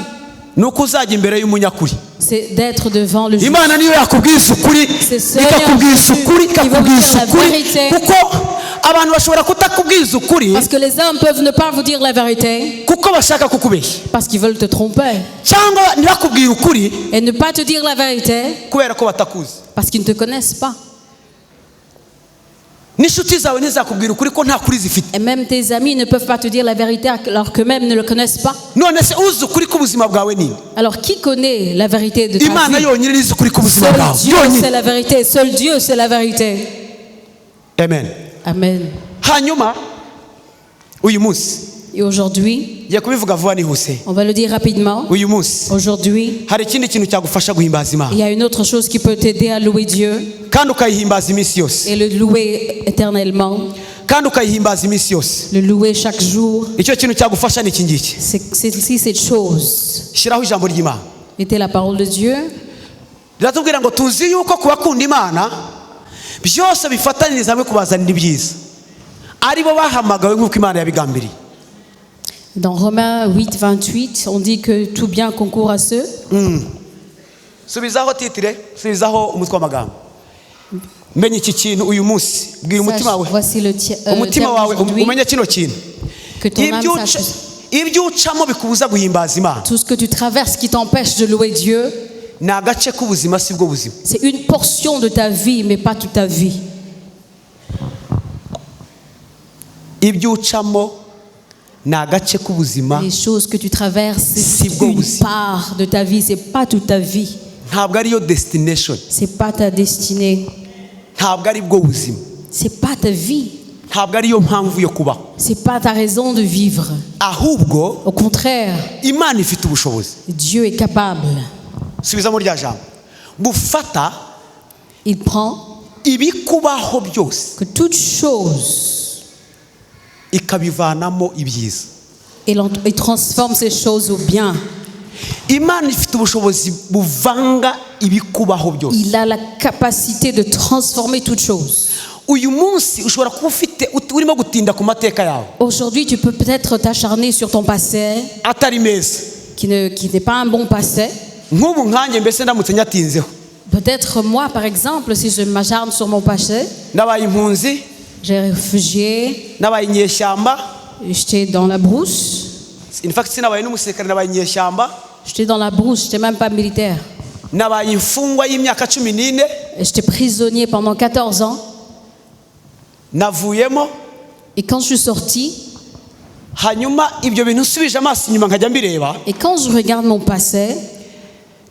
Ni uko uzajya imbere y'umunyakuri. C'est d'être devant le juge. Imana niyo yakubwiza ukuri, C'est Seigneur ikakubwiza Jésus ukuri, qui va ikakubwiza vous dire la ukuri, vérité. kuko abantu bashobora kutakubwiza ukuri Parce que les hommes peuvent ne pas vous dire la vérité kuko bashaka kukubeshya, parce qu'ils veulent te tromper. Cyangwa ntibakubwire ukuri Et ne pas te dire la vérité kubera ko batakuzi. Parce qu'ils ne te connaissent pas. N'inshuti zawe ntizakubwira ukuri ko nta kuri zifite. Et même tes amis ne peuvent pas te dire la vérité alors qu'eux-mêmes ne le connaissent pas. None se uzi ukuri k'ubuzima bwawe ni? Alors qui connaît la vérité de ta Imana vie? Yonyine izi ukuri k'ubuzima Seul bwawe Dieu yonyine. sait la vérité. Seul Dieu sait la vérité. Amen. Amen. Hanyuma uyu munsi, Et aujourd'hui, ngiye kubivuga vuba nihuse, on va le dire rapidement. Uyu munsi Aujourd'hui, hari ikindi kintu cyagufasha guhimbaza Imana il y a une autre chose qui peut t'aider à louer Dieu kandi ukayihimbaza iminsi yose, et le louer éternellement, kandi ukayihimbaza iminsi yose. Le louer chaque jour. Icyo kintu cyagufasha ni iki ngiki. C'est celle-ci, cette chose. Shyiraho ijambo ry'Imana. Était la parole de Dieu. Riratubwira ngo tuzi yuko ku bakunda Imana byose bifataniriza hamwe kubazanira ibyiza, aribo bahamagawe nk'uko Imana yabigambiriye. Dans Romains 8, 28, on dit que tout bien concourt à ceux. Subizaho titre, subizaho umutwe w'amagambo. Menya iki kintu uyu munsi, bwira umutima Sache, wawe, voici le umutima terme wawe d'aujourd'hui, umenye kino kintu. Que ton âme Ibyo sache. Ibyo ucamo bikubuza guhimbaza Imana, Tout ce que tu traverses qui t'empêche de louer Dieu, ni agace k'ubuzima, si bwo buzima. C'est une portion de ta vie, mais pas toute ta vie. Ibyo ucamo Ni agace k'ubuzima. Les choses que tu traverses, Si c'est bwo une buzima. Part de ta vie, c'est pas toute ta vie. Ntabwo ariyo destination. C'est pas ta destinée. Ntabwo ari bwo buzima. C'est pas ta vie. Ntabwo ariyo mpamvu yo kubaho. C'est pas ta raison de vivre. Ahubwo Au contraire, Imana ifite ubushobozi. Dieu est capable. Subizamo rya jambo bufata Il prend ibikubaho byose que toute chose ikabivanamo ibyiza. Et il transforme ces choses au bien. Imana ifite ubushobozi buvanga ibikubaho byose. Il a la capacité de transformer toute chose. Uyu munsi ushobora kuba ufite ut- urimo gutinda ku mateka yawe Aujourd'hui, tu peux peut-être t'acharner sur ton passé, atari meza. qui n'est pas un bon passé. Nk'ubu nkanjye mbese ndamutse nyatinzeho. Peut-être moi, par exemple, si je m'acharne sur mon passé, Nabaye impunzi, j'ai réfugié, nabaye inyeshyamba. J'étais dans la brousse. In fact sinabaye n'umusirikare, nabaye inyeshyamba. J'étais dans la brousse, j'étais même pas militaire. Nabaye imfungwa y'imyaka cumi n'ine. J'étais prisonnier pendant 14 ans. Navuyemo. Et quand je suis sortie, Hanyuma ibyo bintu nsubije amaso inyuma nkajya mbireba, et quand je regarde mon passé,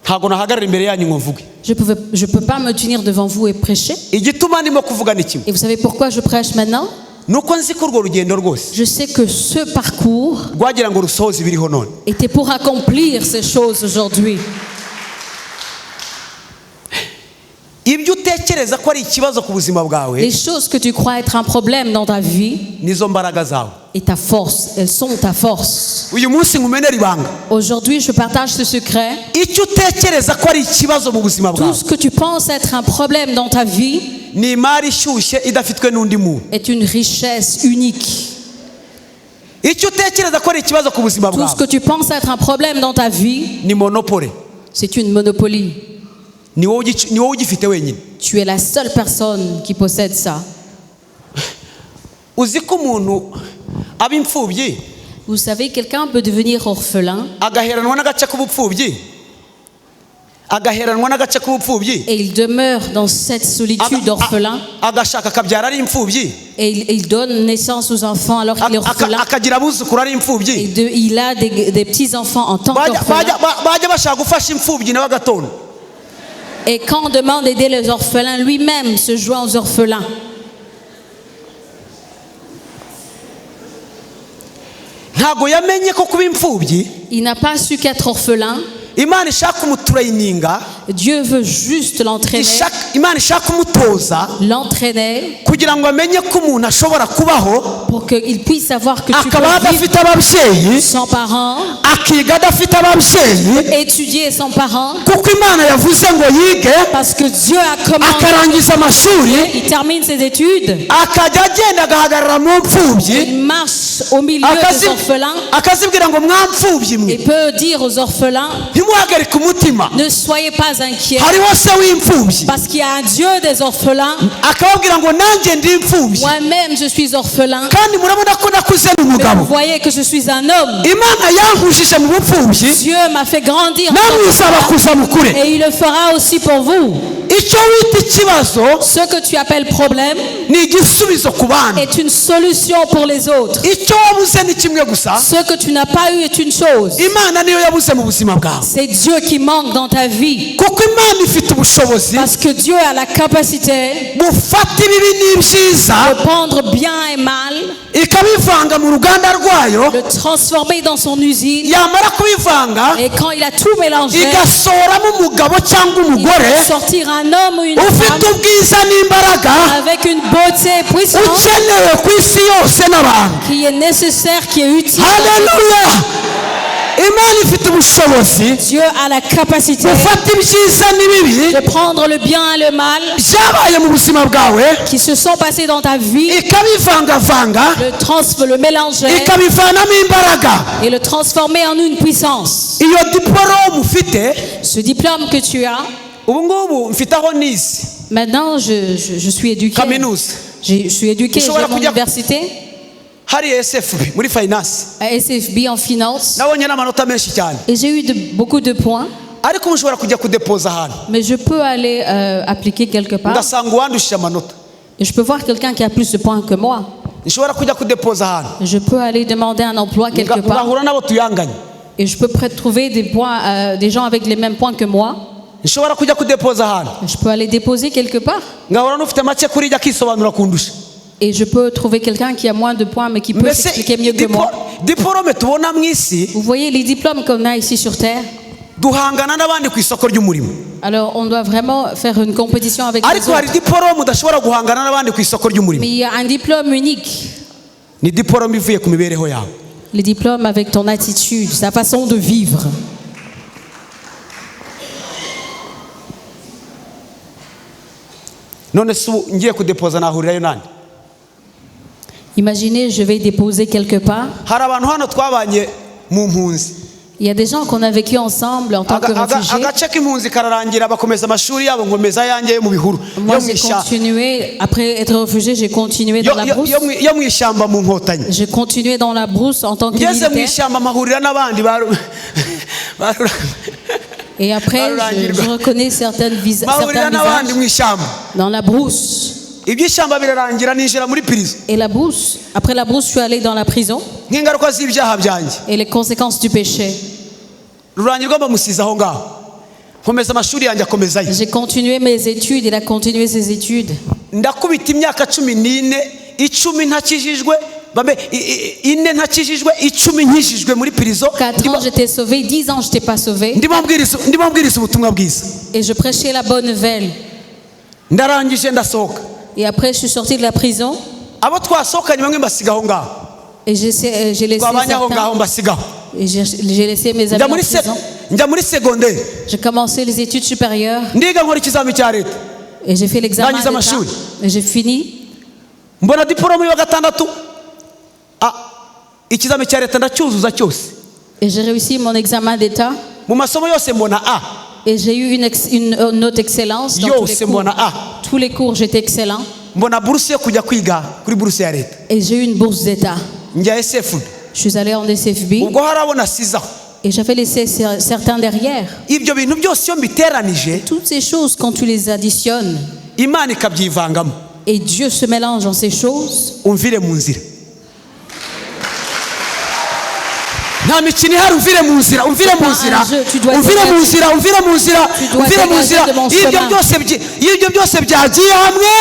ntabwo nahagarara imbere yanyu ngo mvuge. je peux pas me tenir devant vous et prêcher. Igituma ndimo kuvuga ni kimwe. Et vous savez pourquoi je prêche maintenant? Ni uko nzi ko urwo rugendo rwose Je sais que ce parcours rwagira ngo rusohoze ibiriho none. Était pour accomplir ces choses aujourd'hui. Ibyo utekereza ko ari ikibazo ku buzima bwawe Les choses que tu crois être un problème dans ta vie nizo mbaraga zawe. Et ta force, elles sont ta force. Uyu munsi nkumenera ibanga. Aujourd'hui, je partage ce secret. Icyo utekereza ko ari ikibazo mu buzima Tout bwawe ce que tu penses être un problème dans ta vie ni imari ishyushye idafitwe n'undi muntu. Est une richesse unique. Icyo utekereza ko ari ikibazo ku buzima Tout ce bwawe que tu penses être un problème dans ta vie, ni monopole. C'est une monopolie. Ni wowe ugic- ni wowe ugifite wenyine. Tu es la seule personne qui possède ça. Uzi ko umuntu aba imfubyi, Vous savez, quelqu'un peut devenir orphelin agaheranwa n'agace k'ubupfubyi, agaheranwa n'agace k'ubupfubyi, et il demeure dans cette solitude d'orphelin agashaka akabyara ari imfubyi, et il donne naissance aux enfants alors qu'il est orphelin. Akagira abuzukuru ari Et imfubyi. il a des petits-enfants en tant Bajya qu'orphelin. bajya- bajya bashaka gufasha imfubyi nawe agatonda. Et quand on demande d'aider les orphelins, lui-même se joint aux orphelins. Ntabwo yamenye ko kuba imfubyi, Il n'a pas su qu'être orphelin, Imana ishaka kumutraininga. Dieu veut juste l'entraîner, Ishaka- Imana ishaka kumutoza l'entraîner kugira ngo amenye ko umuntu ashobora kubaho pour qu'il puisse savoir que tu peux akabaho vivre adafite ababyeyi, sans parents, akiga adafite ababyeyi, étudier sans parents, kuko Imana yavuze ngo yige, parce que Dieu a commandé. akarangiza amashuri, Il termine ses études, akajya agenda agahagarara mu mfubyi, il marche au milieu des akazi- orphelins akazibwira ngo mwamfubyi mwe, et peut dire aux orphelins, ntimuhagarike umutima, ne soyez pas inquiets, hariho se w'imfubyi, parce qu'il y a un Dieu des orphelins. Akababwira ngo nanjye ndi imfubyi, Moi-même, je suis orphelin. Kandi murabona ko nakuze ni Mais vous umugabo. voyez que je suis un homme. Imana yankujije mu bupfubyi, Dieu m'a fait grandir. Namwe izabakuza mukure. Et il le fera aussi pour vous. Icyo wita ikibazo Ce que tu appelles problème ni igisubizo ku bandi. Est une solution pour les autres. Icyo wabuze ni kimwe gusa. Ce que tu n'as pas eu est une chose. Imana niyo yabuze mu buzima bwawe. C'est Dieu qui manque dans ta vie. Kuko Imana ifite ubushobozi Parce que Dieu a la capacité bufata ibibi n'ibyiza, de prendre bien et mal, ikabivanga mu ruganda rwayo, le transformer dans son usine. Yamara kubivanga, Et quand il a tout mélangé, igasohoramo umugabo cyangwa il umugore va sortir un homme ou une ufite femme ubwiza n'imbaraga, avec une beauté puissante ukenewe ku isi yose n'abantu. Qui est nécessaire, qui est utile. Haleluya! Imana ifite ubushobozi Dieu a la capacité gufata ibyiza n'ibibi de prendre le bien et le mal byabaye mu buzima bwawe, qui se sont passés dans ta vie, ikabivangavanga, le mélanger ikabivanamo imbaraga. Et le transformer en une puissance. Iyo diporome ufite, Ce diplôme que tu as, ubu ngubu mfite aho nize maintenant je suis éduqué. Kaminuza. Je suis éduqué, j'ai Ushobora mon kujya- université hariya SFB muri finance, à SFB en finance nabonye n'amanota menshi cyane, et j'ai eu beaucoup de points, ariko ubu nshobora kujya kudepoza ahantu, mais je peux aller appliquer quelque part ngasanga uwandushije amanota. Et je peux voir quelqu'un qui a plus de points que moi. Nshobora kujya kudepoza ahantu Je peux aller demander un emploi quelque Nga- part ngahura n'abo tuyanganye. Et je peux peut-être trouver des points, des gens avec les mêmes points que moi. Nshobora kujya kudepoza ahantu Je peux aller déposer quelque part ngahura n'ufite make kuri jye akisobanura kundusha. Et je peux trouver quelqu'un qui a moins de points mais qui peut Mbese s'expliquer mieux que moi. Diporome tubona mu isi, Vous voyez les diplômes qu'on a ici sur Terre. Duhangana n'abandi ku isoko ry'umurimo. Alors on doit vraiment faire une compétition avec les Ariko hari autres. diporome udashobora guhangana n'abandi ku isoko ry'umurimo. Mais il y a un diplôme unique. Ni diporome ivuye ku mibereho yawe. Les diplômes avec ton attitude, sa façon de vivre. None se ubu ngiye kudepoza nahurirayo nande? Imaginez, je vais déposer quelque part. Hari abantu hano twabanye mu mpunzi. Il y a des gens qu'on a vécu ensemble en tant que Aga- aga- réfugiés. Agace k'impunzi kararangira bakomeza amashuri yabo nkomeza ayanjye yo mu bihuru Moi, yo mu j'ai ishyamba continué, après être réfugié, j'ai continué dans yo- la yo- brousse. yo mu- yo mu ishyamba mu nkotanyi. J'ai continué dans la brousse en tant que Ngeze mu militaire. ishyamba mpahurira n'abandi baru- baru- Et après, je reconnais mpahurira certains n'abandi visages mu ishyamba. Dans la brousse. Iby'ishyamba birarangira ninjira muri prison. Et la brousse, après la brousse, je suis allée dans la prison Nk'ingaruka z'ibyaha byanjye. Et les conséquences du péché. Rurangirwa bamusize aho ngaho nkomeza amashuri yanjye akomezayo. J'ai continué mes études, il a continué ses études. Ndakubita imyaka 14, 10 ntakijijwe bambe 4 ntakijijwe, 10 nkijijwe muri prison. 4 ans, j'étais sauvé, 10 ans, je n'étais pas sauvé. Ndimo mbwiriza ndimo mbwiriza ubutumwa bwiza. Et je prêchais la bonne nouvelle. Ndarangije ndasohoka. Et après, je suis sortie de la prison Abo twasohokanye bamwe mbasiga aho ngaho. Et j'ai laissé Twabanye aho ngaho certains. mbasigaho. Et j'ai laissé mes amis Njya en muri se- prison. njya muri segonderi. J'ai commencé les études supérieures Ndiga nkora ikizami cya leta. Et j'ai fait l'examen Ndangiza d'État. amashuri. Et j'ai fini. Mbona diporome ya gatandatu. Ah, ikizami cya leta ndacyuzuza cyose. Et j'ai réussi mon examen d'État. Mu masomo yose mbona A. Et j'ai eu une note excellence dans tous les Yose cours. Mbona A. Tous les cours, j'étais excellent. Mbona buruse yo kujya kwiga kuri buruse ya leta. Et j'ai eu une bourse d'État. Njya SFB. Je suis allée en SFB Ubwo hari abo nasizaho. Et j'avais laissé certains derrière. Ibyo bintu byose iyo mbiteranije, Toutes ces choses, quand tu les additionnes Imana ikabyivangamo, et Dieu se mélange dans ces choses, umvire mu nzira. Nta mikino ihari, umvire mu nzira, umvire mu nzira, umvire mu nzira, umvire mu nzira, umvire mu nzira. Iyo ibyo byose byi- iyo ibyo byose byagiye hamwe,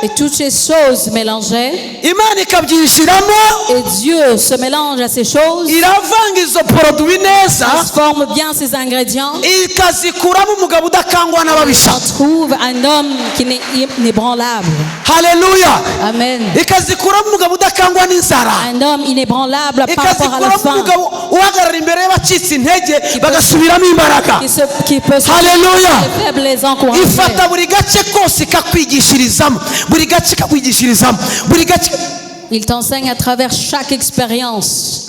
et toutes ces choses mélangées, Imana ikabyishyiramo, et Dieu se mélange à ces choses, iravanga izo produits neza, transforme bien ces ingrédients, ikazikuramo umugabo udakangwa n'ababisha. on trouve un homme qui n'est inébranlable. Haleluya. Amen. Ikazikuramo umugabo udakangwa n'inzara. Un homme inébranlable par rapport à la Ikazikuramo faim, umugabo uhagarara imbere y'abacitse intege bagasubiramo imbaraga. qui peut se Haleluya. les faibles les encourager. Ifata buri gace kose ikakwigishirizamo buri gace ikakwigishirizamo buri gace. Il t'enseigne à travers chaque expérience.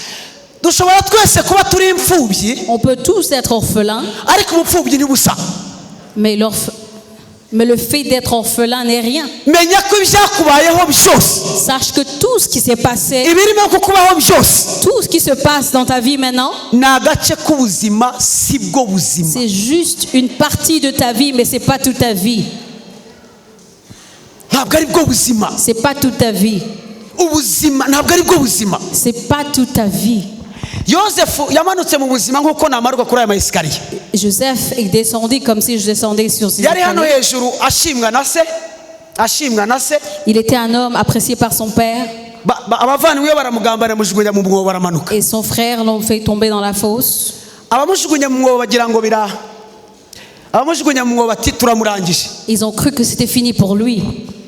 Dushobora twese kuba turi imfubyi, On peut tous être orphelins, ariko ubupfubyi ntibusa. mais le fait d'être orphelin n'est rien. Menya ko ibyakubayeho byose, Sache que tout ce qui s'est passé, ibirimo kukubaho byose, tout ce qui se passe dans ta vie maintenant, ni agace k'ubuzima si bwo buzima. C'est juste une partie de ta vie, mais c'est pas toute ta vie. Ntabwo ari bwo buzima. C'est pas toute ta vie. Ubuzima ntabwo ari bwo buzima. C'est pas toute ta vie. Yosefu yamanutse mu buzima nk'uko namanuka kuri aya ma escaliers. Joseph est descendu comme si je descendais sur ces Yari hano escaliers. hejuru ashimwa na se ashimwa na se. Il était un homme apprécié par son père Ba- ba- abavandimwe be baramugambanira bamujugunya mu mwobo baramanuka. Et son frère l'ont fait tomber dans la fosse. Abamujugunya mu mwobo bagira ngo bira abamujugunya mu mwobo bati turamurangije. Ils ont cru que c'était fini pour lui.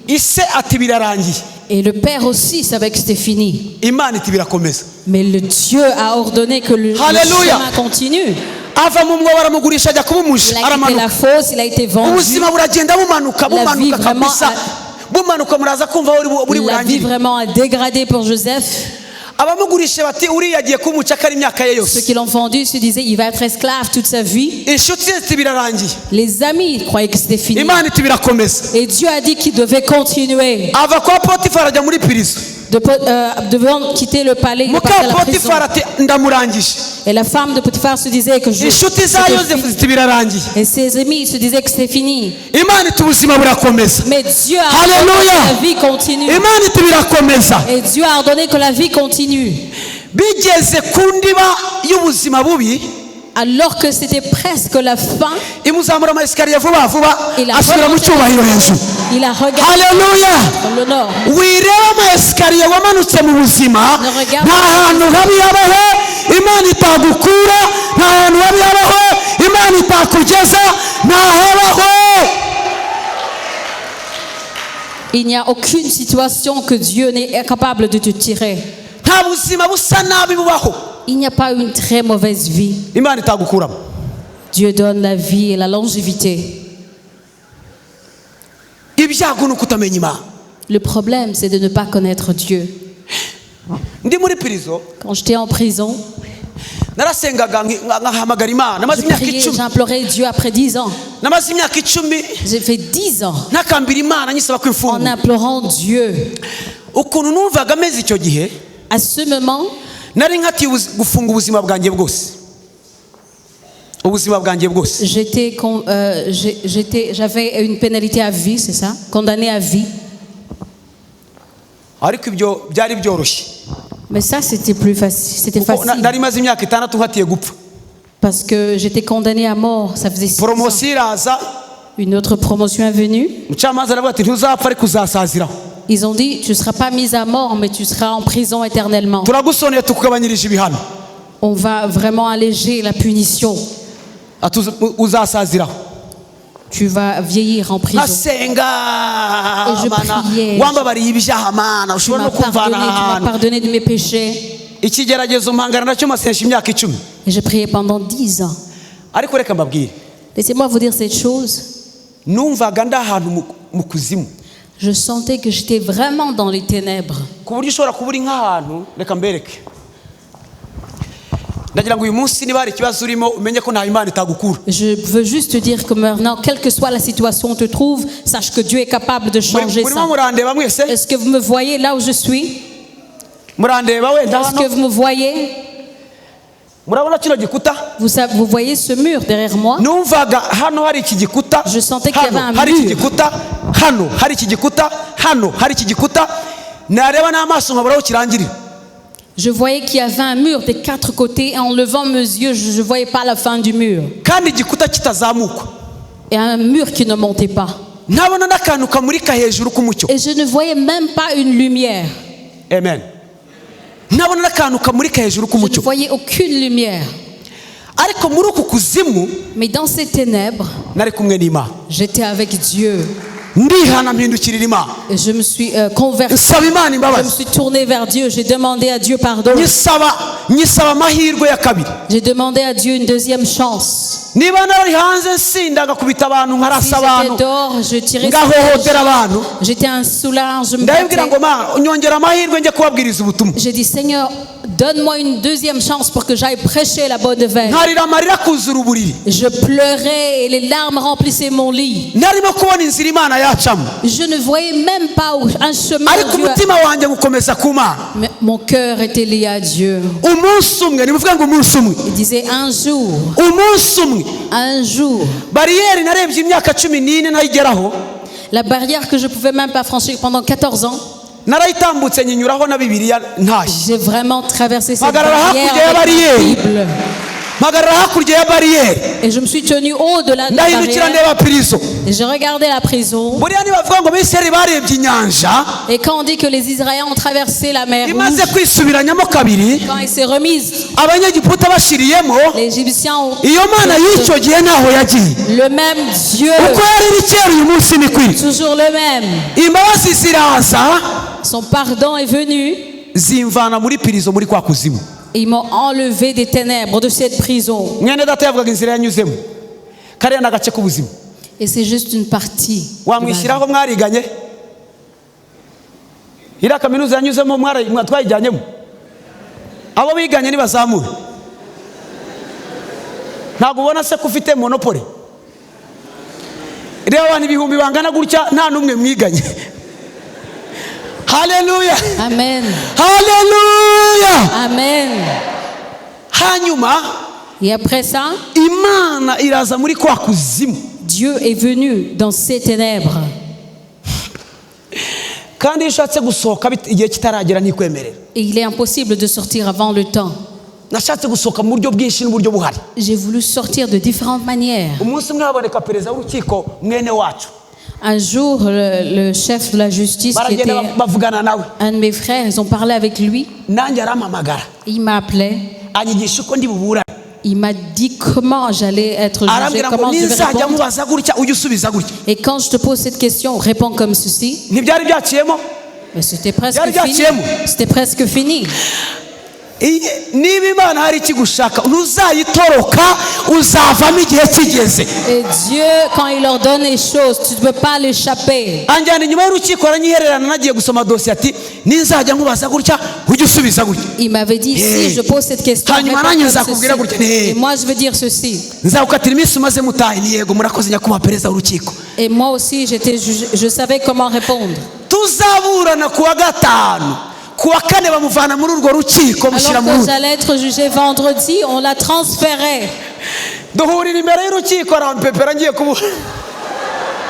Ise ati birarangiye. Et le père aussi savait que c'était fini. Imana iti birakomeza. Mais le Dieu a ordonné que le Alléluia. chemin continue. Ava mu mwobo baramugurisha ajya kuba umuja Il a quitté aramanuka. la fosse, il a été vendu. Ubuzima buragenda bumanuka La vie bumanuka vraiment kabisa bumanuka muraza kumva aho buri- buri La vie burangire. vraiment a dégradé pour Joseph. Abamugurisha bati uriya agiye kuba umucakara imyaka ye Ceux yose. qui l'ont vendu se disaient, il va être esclave toute sa vie. Inshuti ze ziti birarangiye. Les amis croyaient que c'était fini. Imana iti birakomeza. Et Dieu a dit qu'il devait continuer. Ava kwa Potifari ajya muri prison. Devant quitter le palais, il est Muka parti à la prison. Potifari ati ndamurangije. Et la femme de Potiphar se disait que je. Inshuti za c'était Yosefu fini. ziti birarangiye. Et ses amis se disaient que c'était fini. Imana iti ubuzima burakomeza. Mais Dieu a ordonné Alléluia. que la vie continue. Imana iti birakomeza. Et Dieu a ordonné que la vie continue. Bigeze ku ndiba y'ubuzima bubi, Alors que c'était presque la fin, imuzamura ama escaliers vuba vuba, il a asubira mu remonté- cyubahiro hejuru. Il a regardé Haleluya. l'honneur. Wireba ama escaliers wamanutse mu buzima. Ne regarde- Nta hantu habi habaho Imana itagukura, nta hantu habi habaho Imana itakugeza, ntahabaho. Il n'y a aucune situation que Dieu n'est incapable de te tirer. Nta buzima busa nabi bubaho Il n'y a pas une très mauvaise vie. Imana itagukuramo. Dieu donne la vie et la longévité. Ibyago ni ukutamenya Imana. Le problème, c'est de ne pas connaître Dieu. Ndi muri prison, Quand j'étais en prison, narasengaga nkahamagara Imana. Namaze je imyaka priais, 10. j'implorais Dieu après 10 ans. Namaze imyaka 10 J'ai fait 10 ans ntakambira Imana nyisaba ko en imfungura. implorant Dieu. Ukuntu numvaga ameze icyo gihe, À ce moment, nari nkatiye gufunga ubuzima bwanjye bwose, ubuzima bwanjye bwose. j'étais, con- j'ai- j'étais, j'avais une pénalité à vie, c'est ça? Condamné à vie. Ariko ibyo byari byoroshye. Mais ça, c'était plus facile. C'était Kuko facile. Nari maze imyaka 6 nkatiye gupfa. Parce que j'étais condamné à mort. Ça faisait 6 ans. Promotion iraza. Une autre promotion est venue. Umucamanza aravuga ati ntuzapfa ariko uzasaziraho. Ils ont dit, tu ne seras pas mis à mort, mais tu seras en prison éternellement. Turagusoneye tukugabanyirije ibihano. On va vraiment alléger la punition. Ati uzasaziraho. Tu vas vieillir en prison. Nkasenga. Et je Mana, priais. wambabariye ibyaha Mana, Tu ushobora m'as no kumvana pardonné, tu m'as ahantu. pardonné de mes péchés. Ikigeragezo mpangana nacyo masengesho imyaka 10. Et j'ai prié pendant 10 ans. Ariko reka mbabwire. Laissez-moi vous dire cette chose. Numvaga ndi ahantu mu kuzimu, Je sentais que j'étais vraiment dans les ténèbres. Ku buryo ushobora kuba uri nk'ahantu. Reka mbereke. Ndagira ngo uyu munsi niba hari ikibazo urimo umenye ko nta Imana itagukura. Je veux juste te dire que maintenant, quelle que soit la situation où on te trouve, sache que Dieu est capable de changer Murimo ça. murandeba mwese? Est-ce que vous me voyez là où je suis? Murandeba wenda Est-ce hano? que vous me voyez? Murabona kino gikuta? Vous voyez ce mur derrière moi? Numvaga hano hari iki gikuta, Je sentais qu'il y avait hano un hari iki mur. gikuta, hano hari iki gikuta, hano hari iki gikuta, nareba n'amaso nkabura aho kirangirira. Je voyais qu'il y avait un mur des quatre côtés et en levant mes yeux, je ne voyais pas la fin du mur. Kandi igikuta kitazamukwa. Et un mur qui ne montait pas. Ntabona n'akantu kamurika hejuru k'umucyo. Et je ne voyais même pas une lumière. Amen. Ntabona n'akantu kamurika hejuru Je ne k'umucyo. voyais aucune lumière. Ariko muri uku kuzimu, Mais dans ces ténèbres, nari kumwe n'Imana. J'étais avec Dieu. Ndihana mpindukirira Imana. Et je me suis convertie. Nsaba Imana Je me imbabazi. Suis tournée vers Dieu. J'ai demandé à Dieu pardon. Nyisaba nyisaba amahirwe ya kabiri. J'ai demandé à Dieu une deuxième chance. Niba nari hanze nsinda ngakubita abantu Si nkarasa j'étais abantu dehors, je tirais sur les ngahohotera gens. abantu, J'étais un soulard, je me ndabibwira battais. ngo Mana nyongera amahirwe njye kubabwiriza ubutumwa. J'ai dit, Seigneur, donne-moi une deuxième chance pour que j'aille prêcher la bonne nouvelle. Nkarira amarira kuzura uburiri. Je pleurais et les larmes remplissaient mon lit. Narimo kubona inzira Imana yacamo, Je ne voyais même pas un chemin ariko où Dieu umutima wanjye gukomeza ku Mana. Mais mon cœur était lié à Dieu. Umunsi umwe nimuvuge ngo umunsi umwe. Il disait un jour, Umunsi umwe, un jour, bariyeri narebye imyaka 14 ntayigeraho, la barrière que je pouvais même pas franchir pendant 14 ans, narayitambutse nyinyuraho na Bibiliya ntashye. J'ai vraiment traversé cette Mpagarara barrière hakurya ya avec la bariyeri. Bible. Mpagarara hakurya ya bariyeri. Et je me suis tenue au-delà de la Ndahindukira barrière. ndeba prison. Et je regardais la prison. Buriya nibavuga ngo Abisirayeli barebye inyanja Et quand on dit que les Israéliens ont traversé la mer imaze Rouge, kwisubiranyamo kabiri, quand il s'est remise, Abanyegiputa bashiriyemo, les Égyptiens ont iyo Mana y'icyo gihe ntaho yagiye. Le même Dieu, Uko yari iri kera uyu munsi ni kwiri. Toujours le même. Imbabazi ziraza, Son pardon est venu. Zimvana muri prison muri kwa kuzimu. Et ils m'ont enlevé des ténèbres de cette prison. Mwene data yavugaga inzira yanyuzemo kariya ni agace k'ubuzima. Et c'est juste une partie de ma vie. Wamwishyiraho mwariganye iriya kaminuza yanyuzemo twayijyanyemo abo biganye ntibazamure. Ntabwo ubona se ko ufite monopole? Reba abantu ibihumbi bangana gutya nta n'umwe mwiganye. Haleluya. Amen. Haleluya. Amen. Hanyuma Et après ça, Imana iraza muri kwa kuzimu. Dieu est venu dans ces ténèbres. Kandi iyo ushatse gusohoka igihe kitaragera ntikwemerera. Et il est impossible de sortir avant le temps. Nashatse gusohoka mu buryo bwinshi n'uburyo buhari. J'ai voulu sortir de différentes manières. Umunsi umwe haboneka perezida w'urukiko mwene wacu. Un jour, le chef de la justice, qui était Baragenda bavugana nawe. Un de mes frères, ils ont parlé avec lui. Nanjye arampamagara. Il m'a appelé. Anyigisha uko ndi buburane. Il m'a dit comment j'allais être jugé, Arambwira ngo comment je devais ninzajya répondre. mubaza gutya ujye usubiza gutya. Et quand je te pose cette question, réponds comme ceci. Ntibyari byaciyemo? Mais c'était presque Byari fini. byaciyemo. C'était presque fini. Niba Imana hari ikigushaka ntuzayitoroka uzavamo igihe kigeze. Et Dieu, quand il ordonne les choses, tu ne peux pas l'échapper. Anjyana inyuma y'urukiko aranyihererana nagiye gusoma dosiye ati ninzajya nkubaza gutya ujye usubiza gutya. Il m'avait dit, Hey. si je pose cette question, Hanyuma réponds nanjye comme nzakubwira gutya. ceci. Hey. Et moi, je veux dire ceci. Nzagukatira iminsi umaze mutahe ni yego murakoze nyakubahwa perezida w'urukiko. Et moi aussi, j'étais jugé, je savais comment répondre. Tuzaburana ku wa gatanu ku wa kane bamuvana muri urwo rukiko mushyira Alors mu que rundi. J'allais être jugé vendredi, on l'a transféré. Duhurira imbere y'urukiko arampepera ngiye kubu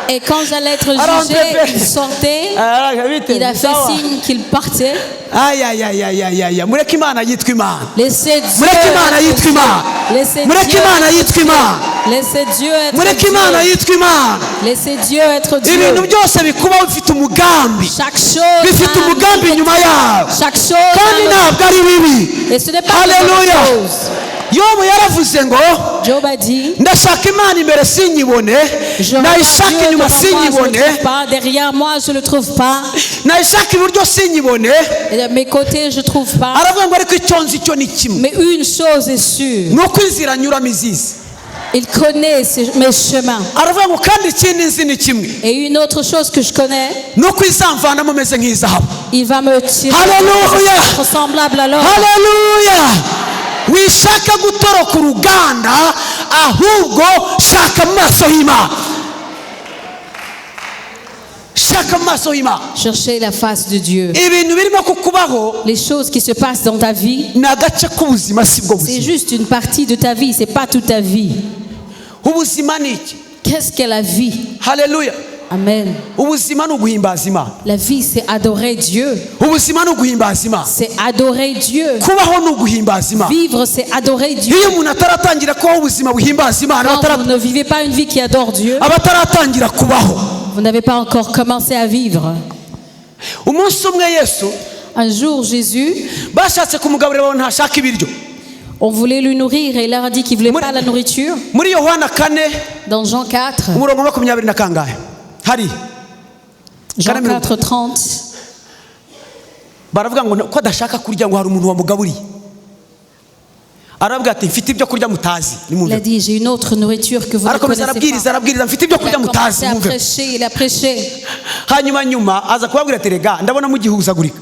Et quand j'allais être Alors, jugé, Pépé. Il sortait, il a fait signe qu'il partait. Ayayayayaya mureke Imana yitwa Imana. Laissez Dieu Mureke Imana être yitwa Dieu. Imana. Laissez Mureke Dieu Imana être yitwa Dieu. Imana. Laissez Dieu être Mureke Imana Dieu. yitwa Imana. Laissez Dieu être Dieu. Ibintu byose bikubaho bifite umugambi. Chaque chose Bifite a un umugambi inyuma yawo. Chaque chose Kandi a un ntabwo ari bibi. Et ce n'est pas une Haleluya. bonne chose. Yobu yaravuze ngo Job a dit, ndashaka Imana imbere sinyibone je regarde nayishaka Dieu inyuma devant moi, je ne le sinyibone trouve pas. Derrière moi, je ne le trouve pas. Nayishaka iburyo sinyibone. Et de mes côtés, je ne trouve pas. Aravuga ngo ariko icyo nzi cyo ni kimwe. Mais une chose est sûre, Ni uko inzira nyuramo izizi. Il connaît mes chemins. Aravuga ngo kandi ikindi nzi ni kimwe. Et une autre chose que je connais, Ni uko izamvanamo meze nk'izahabu. Il va me tirer Alléluia. Ressemblable à l'or. Haleluya. Wishaka gutoroka uruganda ahubwo shaka mu maso y'Imana shaka mu maso y'Imana. Cherchez la face de Dieu. Ibintu birimo kukubaho Les choses qui se passent dans ta vie, ni agace k'ubuzima si bwo c'est buzima. Juste une partie de ta vie, c'est pas toute ta vie. Ubuzima ni iki? Qu'est-ce qu'est la vie? Haleluya. Amen. Ubuzima ni uguhimbaza Imana. La vie, c'est adorer Dieu. Ubuzima ni uguhimbaza Imana. C'est adorer Dieu. Kubaho ni uguhimbaza Imana. Vivre, c'est adorer Dieu. Iyo umuntu ataratangira kubaho ubuzima buhimbaza Imana Quand vous ne vivez pas une vie qui adore Dieu, aba ataratangira kubaho. Vous n'avez pas encore commencé à vivre. Umunsi umwe Yesu Un jour, Jésus, bashatse kumugaburira babona ntashaka ibiryo. On voulait lui nourrir et il leur a dit qu'il ne voulait pas la nourriture. Muri Yohana kane Dans Jean 4, umurongo wa makumyabiri na kangahe hari Jean Kane mirongo- 4, 30, baravuga ngo ko adashaka kurya ngo hari umuntu wamugaburiye aravuga ati mfite ibyo kurya mutazi il a nimwumve. Dit, j'ai une autre nourriture que vous ne Arakomeza connaissez arabwiriza pas. arabwiriza mfite ibyo Il kurya a mutazi commencé à mwumve. Prêcher, il a prêché. Hanyuma nyuma aza kubabwira ati rega ndabona mugihuzagurika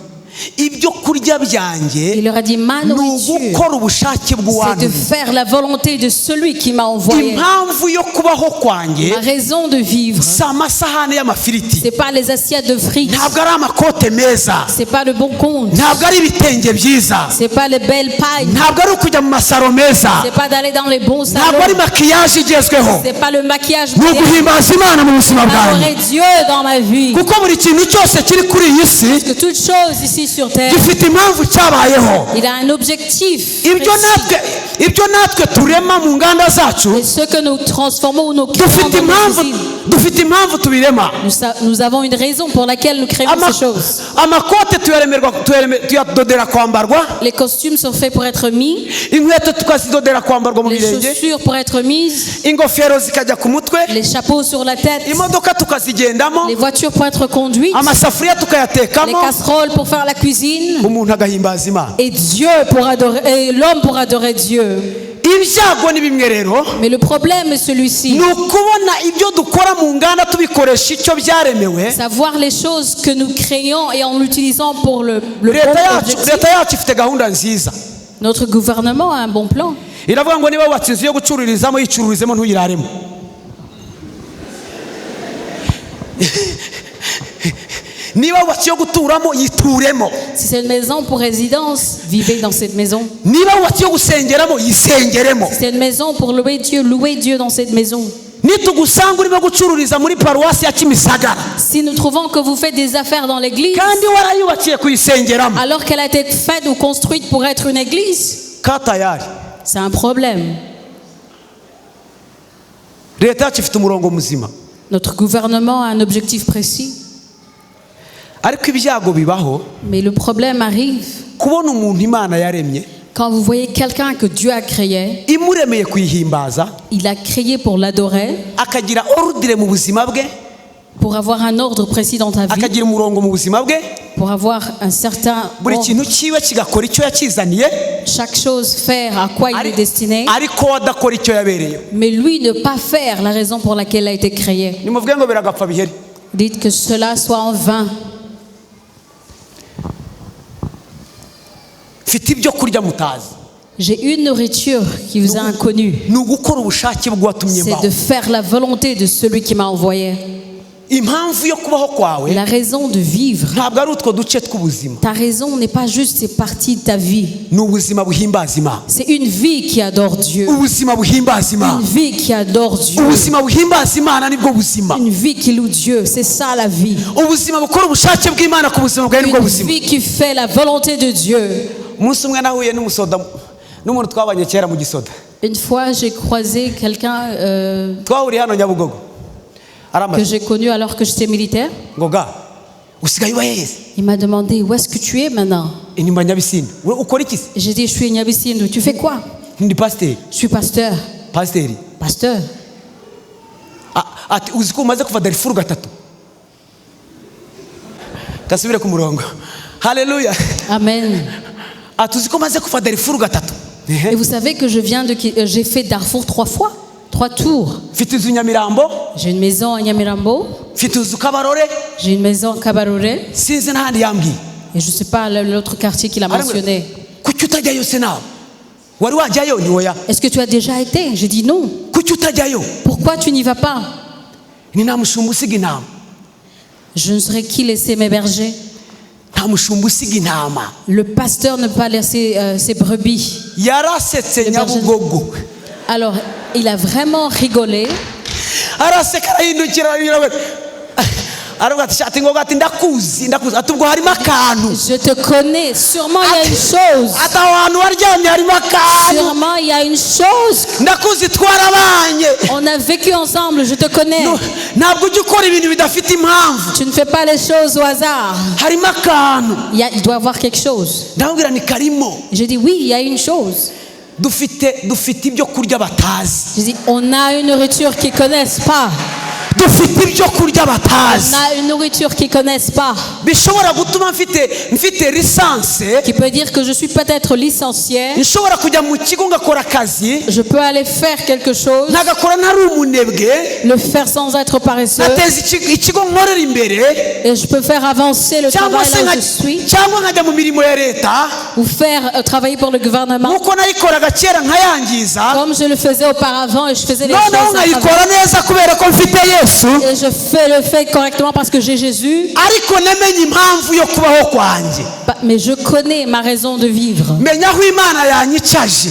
ibyo kurya byanjye Il leur a dit, ma ni nourriture, ugukora ubushake c'est de bw'uwantumye. Faire la volonté de celui qui m'a envoyé. Impamvu yo kubaho kwanjye Ma raison de vivre, si amasahani y'amafiriti c'est pas les assiettes de frites, ntabwo ari amakote meza c'est pas le bon compte, ntabwo ari ibitenge byiza c'est pas les belles pailles, ntabwo ari ukujya mu masaro meza c'est pas d'aller dans les bons ntabwo ari salons, maquillage igezweho c'est pas le maquillage ni moderne. uguhimbaza Imana mu buzima bwanjye. Adorer Dieu dans ma vie. Kuko buri kintu cyose kiri kuri iyi si Parce que toute chose ici sur terre, gifite impamvu cyabayeho. Il a un objectif Ibyo précis. Natwe ibyo natwe turema mu nganda zacu Et ce que nous transformons ou nous créons dufite dans nos impamvu usines, dufite impamvu tubirema. Nous avons une raison pour laquelle nous créons Ama- ces choses. Amakote tuyaremerwa tuyadodera kwambarwa. Les costumes sont faits pour être mis, Inkweto tukazidodera kwambarwa mu les birenge chaussures pour être mises, ingofero zikajya ku mutwe les chapeaux sur la tête, imodoka tukazigendamo les voitures pour être conduites, amasafuriya les tukayatekamo casseroles pour faire la cuisine, umuntu agahimbaza Imana. Et Dieu pour adorer, et l'homme pour adorer Dieu. Ibyago ni bimwe rero Mais le problème est celui-ci. Ni ukubona ibyo dukora mu nganda tubikoresha icyo byaremewe. Savoir les choses que nous créons et en l'utilisant pour le bon Leta yacu objectif. leta yacu ifite gahunda nziza. Notre gouvernement a un bon plan. Iravuga ngo niba wubatse inzu yo gucururizamo yicururizemo ntuyiraremo. Niba wubatse iyo guturamo, yituremo. Si c'est une maison pour résidence, vivez dans cette maison. Niba wubatse iyo gusengeramo, yisengeremo. Si c'est une maison pour louer Dieu, louez Dieu dans cette maison. Nitugusanga urimo gucururiza muri paruwasi ya Kimisagara Si nous trouvons que vous faites des affaires dans l'église, kandi warayubakiye kuyisengeramo, alors qu'elle a été faite ou construite pour être une église, katayari. C'est un problème. Leta yacu ifite umurongo muzima. Notre gouvernement a un objectif précis, Ariko ibyago bibaho mais le problème arrive kubona umuntu Imana yaremye, quand vous voyez quelqu'un que Dieu a créé, imuremeye kuyihimbaza, il a créé pour l'adorer, akagira ordre mu buzima bwe, pour avoir un ordre précis dans ta vie, akagira umurongo mu buzima bwe, pour avoir un certain buri ordre, kintu cyiwe kigakora icyo yakizaniye, chaque chose faire à quoi il est destiné, ariko we adakora icyo yabereyeho. Mais lui ne pas faire la raison pour laquelle il a été créé. Nimuvuge ngo biragapfa bihere. Dites que cela soit en vain. Mfite ibyo kurya mutazi. J'ai une nourriture qui vous est inconnue. Ni ugukora ubushake bw'uwatumye C'est mbaho. de faire la volonté de celui qui m'a envoyé. Impamvu yo kubaho kwawe La raison de vivre, ntabwo ari utwo duce tw'ubuzima. Ta raison n'est pas juste ces parties de ta vie. Ni ubuzima buhimbaza Imana. C'est une vie qui adore Dieu. Ubuzima buhimbaza Imana. Une vie qui adore Dieu. Ubuzima buhimbaza Imana nibwo buzima. Une vie qui loue Dieu. C'est ça la vie. Ubuzima bukora ubushake bw'Imana ku buzima bwawe nibwo Une buzima. vie qui fait la volonté de Dieu. Umunsi umwe nahuye n'umusoda, n'umuntu twabanye kera mu gisoda. Une fois, j'ai croisé quelqu'un Twahuriye hano Nyabugogo, que arambaza j'ai connu alors que j'étais militaire. Ngo ga usigaye uba hehe? Il m'a demandé: où est-ce que tu es maintenant? Inyuma Nyabisindu. We ukora iki se? J'ai dit: je suis Nyabisindu. Tu fais quoi? Ndi pasiteri. Je suis pasteur. Pasiteri. Pasteur. Ati uzi ko umaze kuva Darifuru gatatu? Gasubire ku murongo, haleluya. Amen. Ati uzi ko umaze kuva Darifuru gatatu? Et vous savez que je viens de, j'ai fait Darfour trois fois, trois tours. Mfite inzu Nyamirambo. J'ai une maison à Nyamirambo, Mfite inzu Kabarore. J'ai une maison à Kabarore, Sinzi n'ahandi yambwiye. Et je ne sais pas l'autre quartier qu'il a Arambwira, mentionné. Kuki utajyayo se? Nawe wari wajyayo? Ni oya. Est-ce que tu as déjà été? J'ai dit non. Kuki utajyayo? Pourquoi tu n'y vas pas? Ni nta mushumba usiga intama. Je ne saurais qui laisser mes bergers. Nta mushumba usiga intama. Le pasteur ne peut pas laisser ses brebis. Yarasetse Le berger- Nyabugogo. Alors, il a vraiment rigolé. Araseka, arahindukira, arabwira, aravuga ati shati ngoga, ati ndakuzi, ndakuzi, ati ubwo harimo akantu. Je te connais. Sûrement, il y a une chose. Ati aho hantu waryamye harimo akantu. Sûrement, il y a une chose. Ndakuzi, twarabanye. On a vécu ensemble. Je te connais. No, ntabwo ujya ukora ibintu bidafite impamvu. Tu ne fais pas les choses au hasard. Harimo akantu. Il doit y avoir quelque chose. Ndamubwira ni karimo. J'ai dit oui, il y a une chose. Dufite dufite ibyo kurya batazi. J'ai dit, on a une nourriture qu'ils connaissent pas. Dufite ibyo kurya batazi. On a une nourriture qu'ils connaissent pas. Bishobora gutuma mfite mfite licence, Qui peut dire que je suis peut-être licencié. Nshobora kujya mu kigo ngakora akazi, Je peux aller faire quelque chose, nkagakora ntari umunebwe, le faire sans être paresseux. Nkateza ikigo nkorera imbere, Et je peux faire avancer le cyangwa travail se là où je suis. cyangwa nkajya mu mirimo ya leta Ou faire travailler pour le gouvernement. nk'uko nayikoraga kera nkayangiza, Comme je le faisais auparavant et je faisais les noneho choses à travers. nkayikora neza kubera ko mfite Yesu. Et je fais le fait correctement parce que j'ai Jésus. Ariko namenye impamvu yo kubaho kwanjye. Bah, mais je connais ma raison de vivre. Menya aho Imana yanyicaje,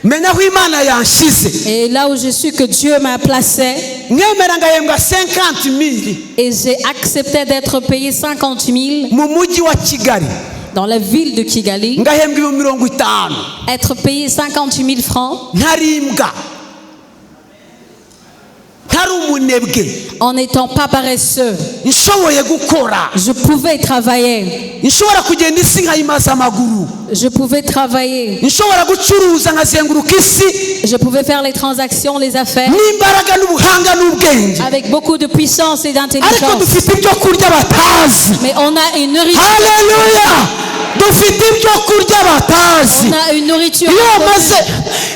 menya aho Imana yanshize. Et là où je suis que Dieu m'a placé Mwemera ngahembwa 50 mille et j'ai accepté d'être payé 50 000 mu mujyi wa Kigali, dans la ville de Kigali, ngahembwa 50,000, être payé 50 000 francs ntari imbwa, ntari umunebwe, en n'étant pas paresseux. Nshoboye gukora, Je pouvais travailler. Nshobora kugenda isi nkayimaza amaguru, Je pouvais travailler. Nshobora gucuruza nkazenguruka isi Je pouvais faire les transactions, les affaires n'imbaraga n'ubuhanga n'ubwenge. Avec beaucoup de puissance et Ariko d'intelligence. Dufite ibyo kurya batazi. Mais on a une nourriture. Haleluya, dufite ibyo kurya batazi. On a une nourriture. Iyo wamaze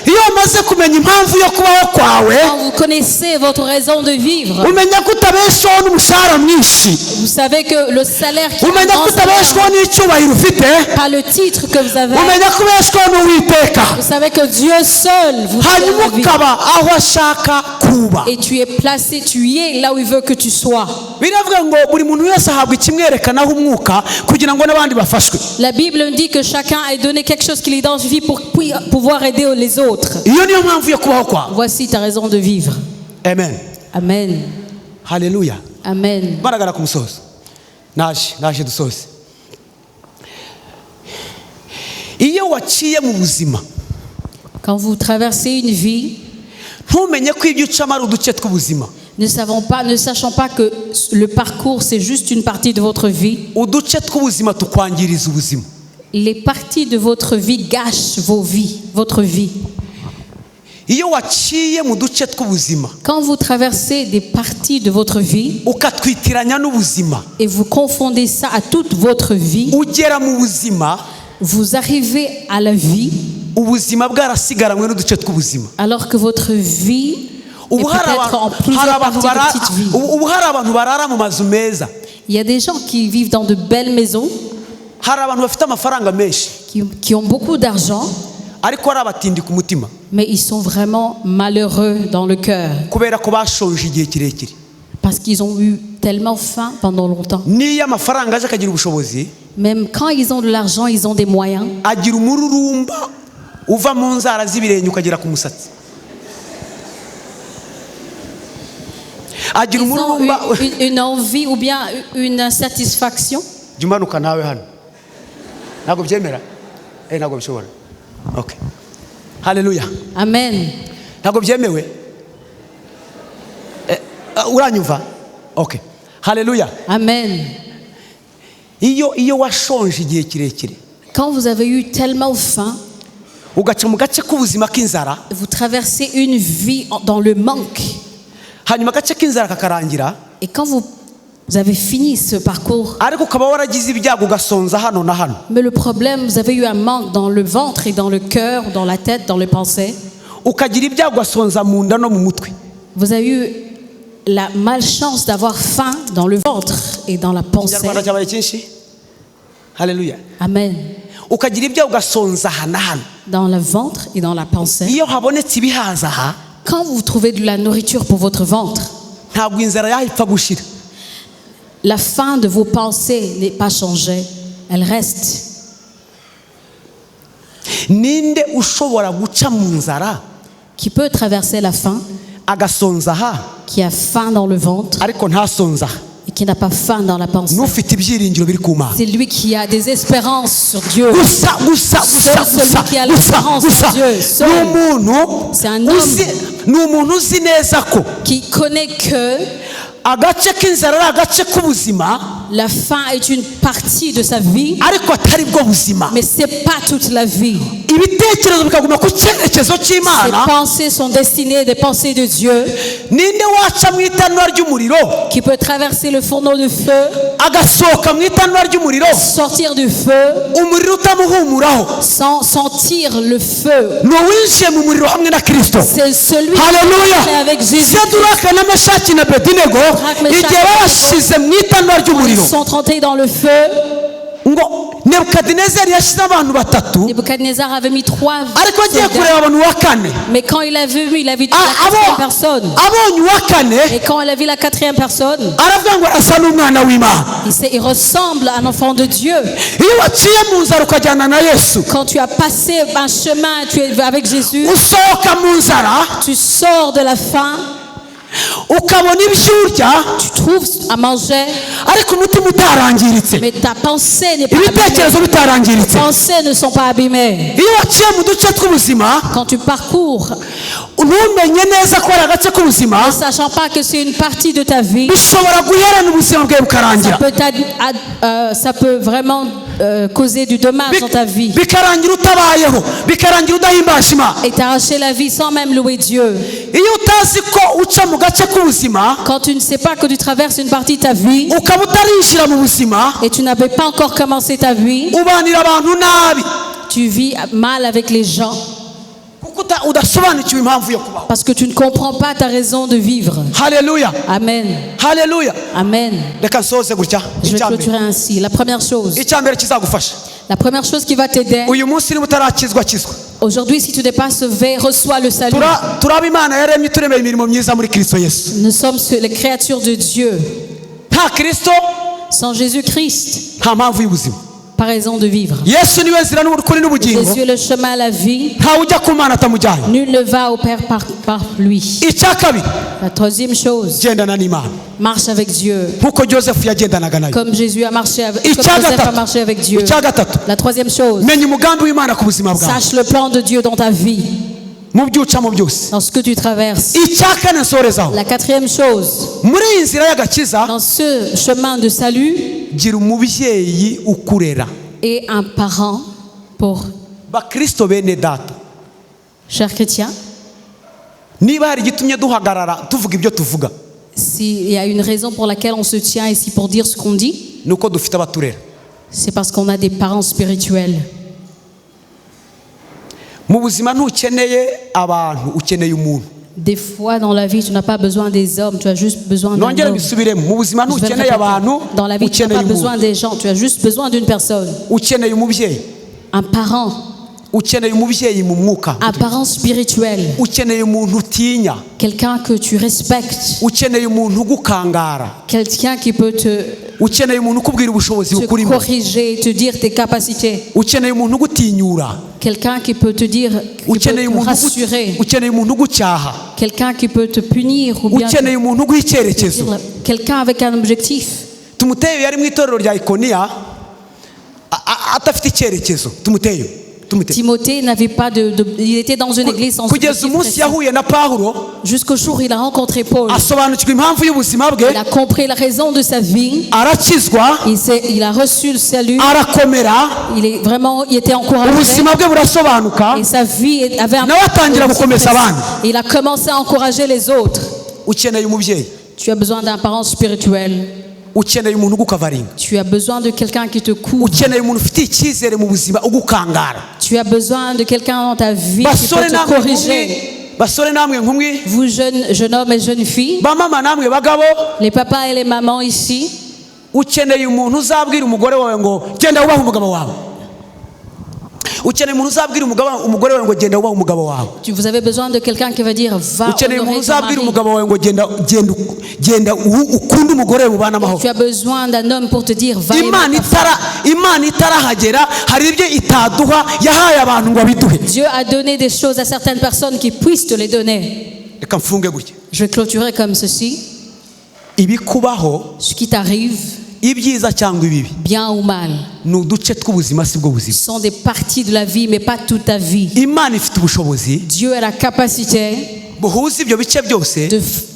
iyo wamaze kumenya impamvu yo kubaho kwawe, Quand vous connaissez votre raison de vivre, umenya ko utabeshwaho n'umushahara mwinshi, vous savez que le salaire qui est un umenya ko grand salaire, utabeshwaho n'icyubahiro ufite, pas le titre que vous avez, umenya ko ubeshwaho n'Uwiteka, vous savez que Dieu seul vous donne hanyuma la vie. ukaba aho ashaka kuba. Et tu es placé, tu y es là où il veut que tu sois. Biravuga ngo buri muntu wese ahabwa ikimwerekanaho umwuka kugira ngo n'abandi bafashwe. La Bible nous dit que chacun a donné quelque chose qui l'identifie pour pouvoir aider les autres. Iyo niyo mpamvu yo kubaho kwawe. Voici ta raison de vivre. Amen. Amen. Haleluya. Amen. Baragara ku musozo, naje naje dusoze. Iyo waciye mu buzima, Quand vous traversez une vie, ntumenye ko ibyo ucamo ari uduce tw'ubuzima, ne sachant pas que le parcours, c'est juste une partie de votre vie, uduce tw'ubuzima tukwangiriza ubuzima. Les parties de votre vie gâchent vos vies, votre vie. Iyo waciye mu duce tw'ubuzima, Quand vous traversez des parties de votre vie ukatwitiranya n'ubuzima, et vous confondez ça à toute votre vie, ugera mu buzima, vous arrivez à la vie ubuzima bwarasigaranywe n'uduce tw'ubuzima. Alors que votre vie est Ubu hari peut-être en abantu- hari plusieurs abantu parties de bara- petites vies. ubu ubu hari abantu barara mu mazu meza, Il y a des gens qui vivent dans de belles maisons, hari abantu bafite amafaranga menshi, qui ont beaucoup d'argent, ariko ari abatindi ku mutima, mais ils sont vraiment malheureux dans le cœur kubera ko bashonje igihe kirekire. Parce qu'ils ont eu tellement faim pendant longtemps. N'iyo amafaranga aje akagira ubushobozi, Même quand ils ont de l'argent, ils ont des moyens. Agira umururumba uva mu nzara z'ibirenge ukagera ku musatsi, agira Ils ont umururumba. une envie ou bien une insatisfaction. Jya umanuka nawe hano, ntabwo byemera. Eh, ntabwo bishobora. Okay, haleluya. Amen. Ntabwo byemewe. Eh, ah, uranyumva? Okay, haleluya. Amen. Iyo washonje igihe kirekire, Quand vous avez eu tellement faim, ugaca mu gace k'ubuzima k'inzara, vous traversez une vie dans le manque. Hanyuma agace k'inzara kakarangira, Et quand vous avez fini ce parcours, ariko ukaba waragize ibyago ugasonza hano na hano, mais le problème, vous avez eu un manque dans le ventre et dans le cœur, dans la tête, dans les pensées. Ukagira ibyago ugasonza mu nda no mu mutwe, Vous avez eu la malchance d'avoir faim dans le ventre et dans la pensée. Ikinyarwanda cyabaye cyinshi. Haleluya. Amen. Ukagira ibyago ugasonza aha na hano, Dans le ventre et dans la pensée. Iyo habonetse ibihaza aha, Quand vous trouvez de la nourriture pour votre ventre, ntabwo inzara yaho ipfa gushira. La faim de vos pensées n'est pas changée. Elle reste. Ninde ushobora guca mu nzara, Qui peut traverser la faim, agasonza aha, qui a faim dans le ventre ariko ntasonza aha? Et qui n'a pas faim dans la pensée. N'ufite ibyiringiro biri ku Mana. C'est lui qui a des espérances sur Dieu. Gusa gusa gusa Seul gusa celui qui a gusa l'espérance gusa en Dieu, seul. Ni umuntu C'est un homme. Uzi ni umuntu uzi neza ko Qui connaît que agace k'inzara ari agace k'ubuzima, la faim est une partie de sa vie, ariko atari bwo buzima. Mais c'est pas toute la vie. Ibitekerezo bikaguma ku cyerekezo Ses cy'Imana. pensées sont destinées des pensées de Dieu, Ninde waca mu itanura ry'umuriro, qui peut traverser le fourneau de feu, agasohoka mu itanura ry'umuriro, sortir du feu umuriro utamuhumuraho? Sans sentir le feu. Ni uwinjiye mu muriro hamwe na Kirisito. C'est celui qui Haleluya. est avec Jésus. Seduraka na Meshaki na Bedenego, Meshaki igihe babashize mu itanura ry'umuriro, Ils sont entrés dans le feu. Ngo Nebukadinezeri yashyize abantu batatu, Nebuchadnezzar avait mis trois ariko agiye soldats. kureba abantu uwa kane, Mais quand il a vu, il a vu la Ah, quatrième abo- personne. abonye uwa kane, Et quand il a vu la quatrième personne, aravuga ngo arasa n'umwana w'Imana. il ressemble à un enfant de Dieu. Iyo waciye mu nzara ukajyana na Yesu, Quand tu as passé un chemin, tu es avec Jésus, usohoka mu nzara, tu sors de la faim, ukabona ibyo urya, tu trouves à manger, ariko umutima utarangiritse, mais ta pensée n'est pas abîmée. Ibitekerezo bitarangiritse. Tes pensées ne sont pas abîmées. Iyo waciye mu duce tw'ubuzima, Quand tu parcours, ntumenye neza ko ari agace k'ubuzima, ne sachant pas que c'est une partie de ta vie, bishobora guherana ubuzima bwawe bukarangira. Ça peut vraiment causer du dommage dans ta vie Bikarangira utabayeho, bikarangira udahimbaje Imana. Et t'arracher la vie sans même louer Dieu. Iyo utazi ko uca mu gace k'ubuzima, Quand tu ne sais pas que tu traverses une partie de ta vie ukaba utarinjira mu buzima, et tu n'avais pas encore commencé ta vie, ubanira abantu nabi, tu vis mal avec les gens kuko udasobanukiwe impamvu yo kubaho. Parce que tu ne comprends pas ta raison de vivre. Haleluya. Amen. Haleluya. Amen. Reka nsoze gutya. Je vais Icya mbere, clôturer ainsi. La première chose, icya mbere kizagufasha, La première chose qui va t'aider, Uyu munsi niba utarakizwa, kizwa. Aujourd'hui, si tu n'es pas sauvé, reçois le salut. Tura- Turaba Imana yaremye ituremeye imirimo myiza muri Kristo Yesu. Nous sommes les créatures de Dieu. Nta Kristo, Sans Jésus-Christ, nta mpamvu y'ubuzima. Pas raison de vivre. Yesu niwe nzira n'ukuri n'ubugingo. Jésus est le chemin, la vie. Ntawe ujya ku Mana atamujyanye. Nul ne va au Père par lui. Icya kabiri, La troisième chose, gendana n'Imana marche avec Dieu. nk'uko Joseph yagendanaga nayo. Comme Icya Joseph a gatatu, marché avec Dieu. icya gatatu, La troisième chose, menya umugambi w'Imana ku buzima bwawe sache le plan de Dieu dans ta vie, mu byo ucamo byose. Dans ce que tu traverses. Icya kane nsorezaho, La quatrième chose, muri iyi nzira y'agakiza, dans ce chemin de salut, gira umubyeyi ukurera. Et un parent pour, Bakristo bene data, chers chrétiens, niba hari igitumye duhagarara tuvuga ibyo tuvuga, s'il y a une raison pour laquelle on se tient ici pour dire ce qu'on dit, ni uko dufite abaturera. C'est parce qu'on a des parents spirituels. Mu buzima ntukeneye abantu, ukeneye umuntu. Des fois dans la vie, tu n'as pas besoin des hommes, tu as juste besoin d'un Nongere homme. mbisubiremo, mu buzima Je vais le ntukeneye répéter. abantu, Dans la vie, tu n'as ukeneye pas besoin umuntu. des gens, tu as juste besoin d'une personne, Ukeneye umubyeyi, un parent, ukeneye umubyeyi mu mwuka, un parent spirituel, ukeneye umuntu utinya, quelqu'un que tu respectes, ukeneye umuntu ugukangara, quelqu'un qui peut te, ukeneye umuntu ukubwira ubushobozi te bukurimo, corriger, te dire tes capacités, ukeneye umuntu ugutinyura, quelqu'un qui peut te dire, qui peut ukeneye te umuntu ugu- rassurer, ukeneye umuntu ugucyaha, quelqu'un qui peut te punir ou bien te ukeneye umuntu uguha icyerekezo. dire- quelqu'un avec un objectif. Timoteyo yari mu itorero rya Ikoniya adafite icyerekezo. Timoteyo, Timoteyo, Timothée n'avait pas il était dans une église sans kugeza objectif umunsi précis. Yahuye na Pawulo, Jusqu'au jour où il a rencontré Paul. Asobanukirwa impamvu y'ubuzima bwe, Il a compris la raison de sa vie. Arakizwa, Il a reçu le salut. Arakomera, Il était encouragé. Ubuzima bwe burasobanuka, Et sa vie avait un nawe atangira gukomeza abandi. Et il a commencé à encourager les autres. Ukeneye umubyeyi, Tu as besoin d'un parent spirituel. Ukeneye umuntu ugukavaringa, Tu as besoin de quelqu'un qui te couvre. Ukeneye umuntu ufitiye icyizere mu buzima ugukangara. Tu as besoin de quelqu'un dans ta vie qui Basore peut te namwe nkumi, corriger. Basore namwe nkumi, Vous, jeunes, jeunes hommes et jeunes filles, bamama namwe bagabo, les papas et les mamans ici, ukeneye umuntu uzabwira umugore wawe ngo genda wubahe umugabo wawe. Ukeneye umuntu uzabwira umugore wawe ngo genda wubahe umugabo wawe. Vous avez besoin de quelqu'un qui va dire va Ukeneye umuntu honorer ton uzabwira mari. Umugabo wawe ngo genda genda genda ukunde umugore wawe mubane amahoro. Tu as besoin d'un homme pour te dire va aimer Imana ta femme. itara Imana itarahagera hari ibyo itaduha, yahaye abantu ngo abiduhe. Dieu a donné des choses à certaines personnes qui puissent te les donner. Reka mfunge gutya. Je vais clôturer comme ceci. Ibikubaho, Ce qui t'arrive, ibyiza cyangwa ibibi, bien ou mal, ni uduce tw'ubuzima, si bwo buzima. Sont des parties de la vie, mais pas toute ta vie. Imana ifite ubushobozi Dieu a la capacité buhuza ibyo bice byose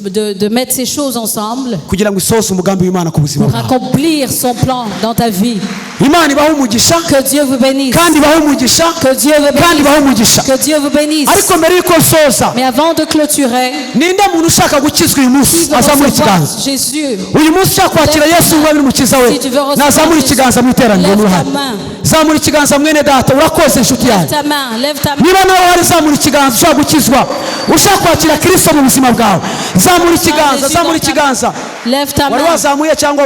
de mettre ces choses ensemble kugira ngo isohoze umugambi w'Imana ku buzima pour bwawe. Accomplir son plan dans ta vie. Imana ibahe umugisha. Que Dieu vous bénisse. Kandi ibahe umugisha. Que Dieu vous Kandi bénisse. ibahe umugisha. Que Dieu vous bénisse. Ariko mbere y'uko nsoza, Mais avant de clôturer, ninde muntu ushaka gukizwa uyu munsi qui veut azamura recevoir ikiganza? Jésus? Uyu munsi ushaka kwakira Yesu nk'umwami n'umukiza we, Si tu veux recevoir nazamura Jésus, ikiganza mu iteraniro lève ta n'uruhare. Main. Zamura ikiganza mwene data, urakoze inshuti Lève yanjye. Ta main, lève ta main. Niba nawe wari zamura ikiganza ushaka gukizwa, ushaka kwakira Kristo mu buzima bwawe, zamura ikiganza, Jésus zamura dans ta ikiganza. Lève ta Wari main. wazamuye cyangwa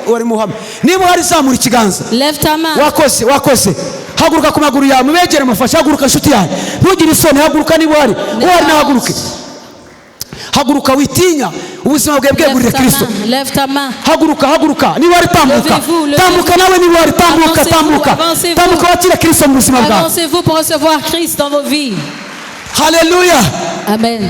wari muhamwe? Niba uhari zamura ikiganza. Lève ta main. Wakoze, wakoze. Haguruka ku maguru yawe, mubegere mufashe. Haguruka inshuti yanjye, ntugire isoni, haguruka niba uhari. Uhari nahaguruke. Haguruka, witinya, ubuzima bwawe bwegurire Lève ta Kristo. Main. Lève ta main. Haguruka, haguruka niba uhari, tambuka. Levez-vous, levez-vous. Tambuka nawe niba uhari, tambuka. Avancez-vous, Tambuka, avancez-vous. tambuka wakire Kristo mu buzima bwawe. Avancez-vous pour recevoir Christ dans vos vies. Haleluya. Amen.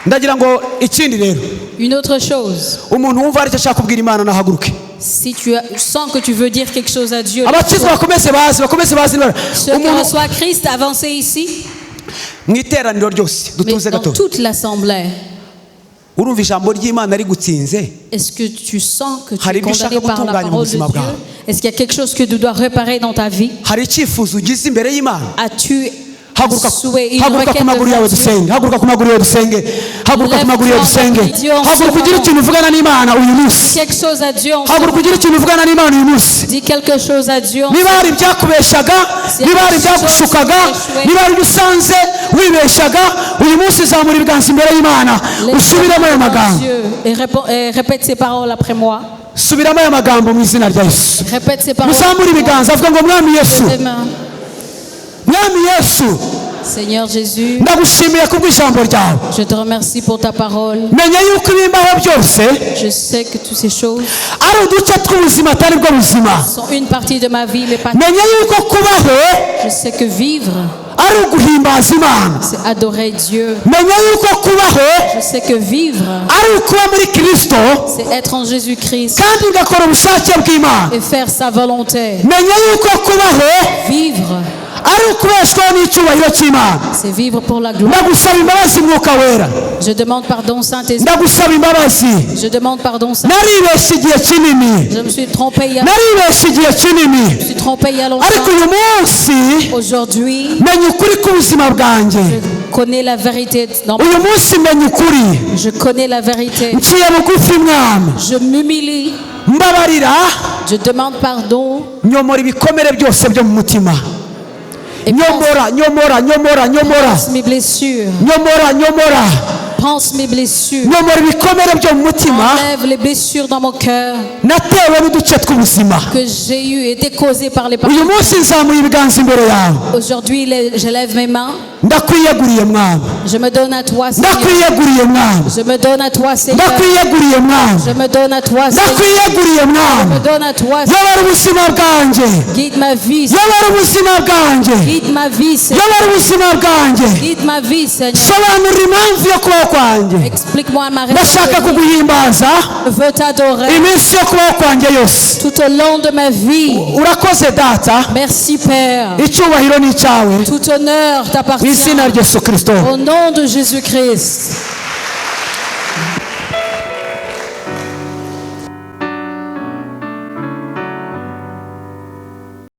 Ndagira ngo ikindi rero, Une autre chose, umuntu wumva hari icyo ashaka kubwira Imana nahaguruke. Si tu sens que tu veux dire quelque chose à Dieu, Abakizwa bakomeze baze, bakomeze baze. Ceux qui Umuntu reçoivent Christ, avancez ici. Mu iteraniro ryose, Mais dutuze dans gato. Toute l'assemblée, Urumva ijambo ry'Imana rigutsinze? Est-ce que tu sens que tu Hari es ibyo ushaka condamné par la gutunganya mu parole de buzima Dieu? Bwawe? Est-ce qu'il y a quelque chose que tu dois réparer dans ta vie? Hari icyifuzo ugize imbere y'Imana? As-tu Haguruka, Souhait, une haguruka ku requête maguru devant yawe Dieu. dusenge. Haguruka ku maguru yawe dusenge. Haguruka ku maguru yawe dusenge. Haguruka ugire ikintu uvugana n'Imana uyu munsi. Quelque chose à Dieu en ce Haguruka ugire ikintu uvugana n'Imana uyu munsi. Dis quelque chose à Dieu en Niba hari ibyakubeshyaga, niba hari ibyagushukaga, niba hari ibyo usanze wibeshyaga, uyu munsi zamura ibiganza imbere y'Imana, Lève usubiremo ayo devant magambo. Dieu et, et répète ces paroles après moi. Subiramo aya magambo mu izina rya Yesu. Répète ces paroles Muzamure après moi. ibiganza, avuga ngo: Mwami Yesu, Lève tes mains. Mwami Yesu, Seigneur Jésus, ndagushimiye kubw'ijambo ryawe. Je te remercie pour ta parole. Menya yuko ibimbaho byose Je sais que toutes ces choses ari uduce tw'ubuzima, atari bwo buzima. Sont une partie de ma vie, mais pas. Menya yuko kubaho Je sais que vivre, ari uguhimbaza Imana. C'est adorer Dieu. Menya yuko kubaho Je sais que vivre, ari ukuba muri Kirisito c'est être en Jésus-Christ kandi ugakora ubushake bw'Imana. Et faire sa volonté. Menya yuko kubaho Vivre, ari ukubeshwaho n'icyubahiro cy'Imana. C'est vivre pour la gloire. Ndagusaba imbabazi, Mwuka Wera. Je demande pardon, Saint-Esprit. Ndagusaba imbabazi. Je demande pardon, Saint. Naribeshye igihe kinini. Je me suis trompé il y a, Naribeshye igihe kinini. Je me suis trompé il y a longtemps. Ariko uyu munsi Aujourd'hui, menya ukuri k'ubuzima bwanjye. Je connais la vérité. Uyu munsi menya ukuri. Je connais la vérité. Nciye bugufi, Mwami. Je m'humilie. Mbabarira. Je demande pardon. Nyomora ibikomere byose byo mu mutima. Et pense Nyomora, nyomora, nyomora, nyomora. Mes blessures. Nyomora, nyomora. Panse mes blessures. Nyomora ibikomere byo mu mutima Enlève les blessures dans mon cœur natewe n'uduce tw'ubuzima. Que j'ai eues et été causées par les Uyu paroles. Munsi nzamuye ibiganza imbere yawe. Aujourd'hui, je lève mes mains. Ndakwiyeguriye, Mwami. Je me donne à toi, Seigneur. Ndakwiyeguriye, Mwami. Je me donne à toi, Seigneur. Ndakwiyeguriye, Mwami. Je me donne à toi, Seigneur. Ndakwiyeguriye, Mwami. Je me donne à toi. Yobora ubuzima bwanjye. Guide ma vie. Seigneur. Yobora ubuzima bwanjye. Guide ma vie, Seigneur. Yobora ubuzima bwanjye. Guide ma vie, Seigneur. Sobanura impamvu yo kubaho kwanjye. Explique-moi ma raison Ndashaka de vivre. kuguhimbaza Je veux t'adorer iminsi yo kubaho kwanjye yose. Tout au long de ma vie. Urakoze, Data. Merci, Père. Icyubahiro ni icyawe. Tout honneur Mu t'appartient. izina rya Yesu Kirisito. Au nom de Jésus-Christ.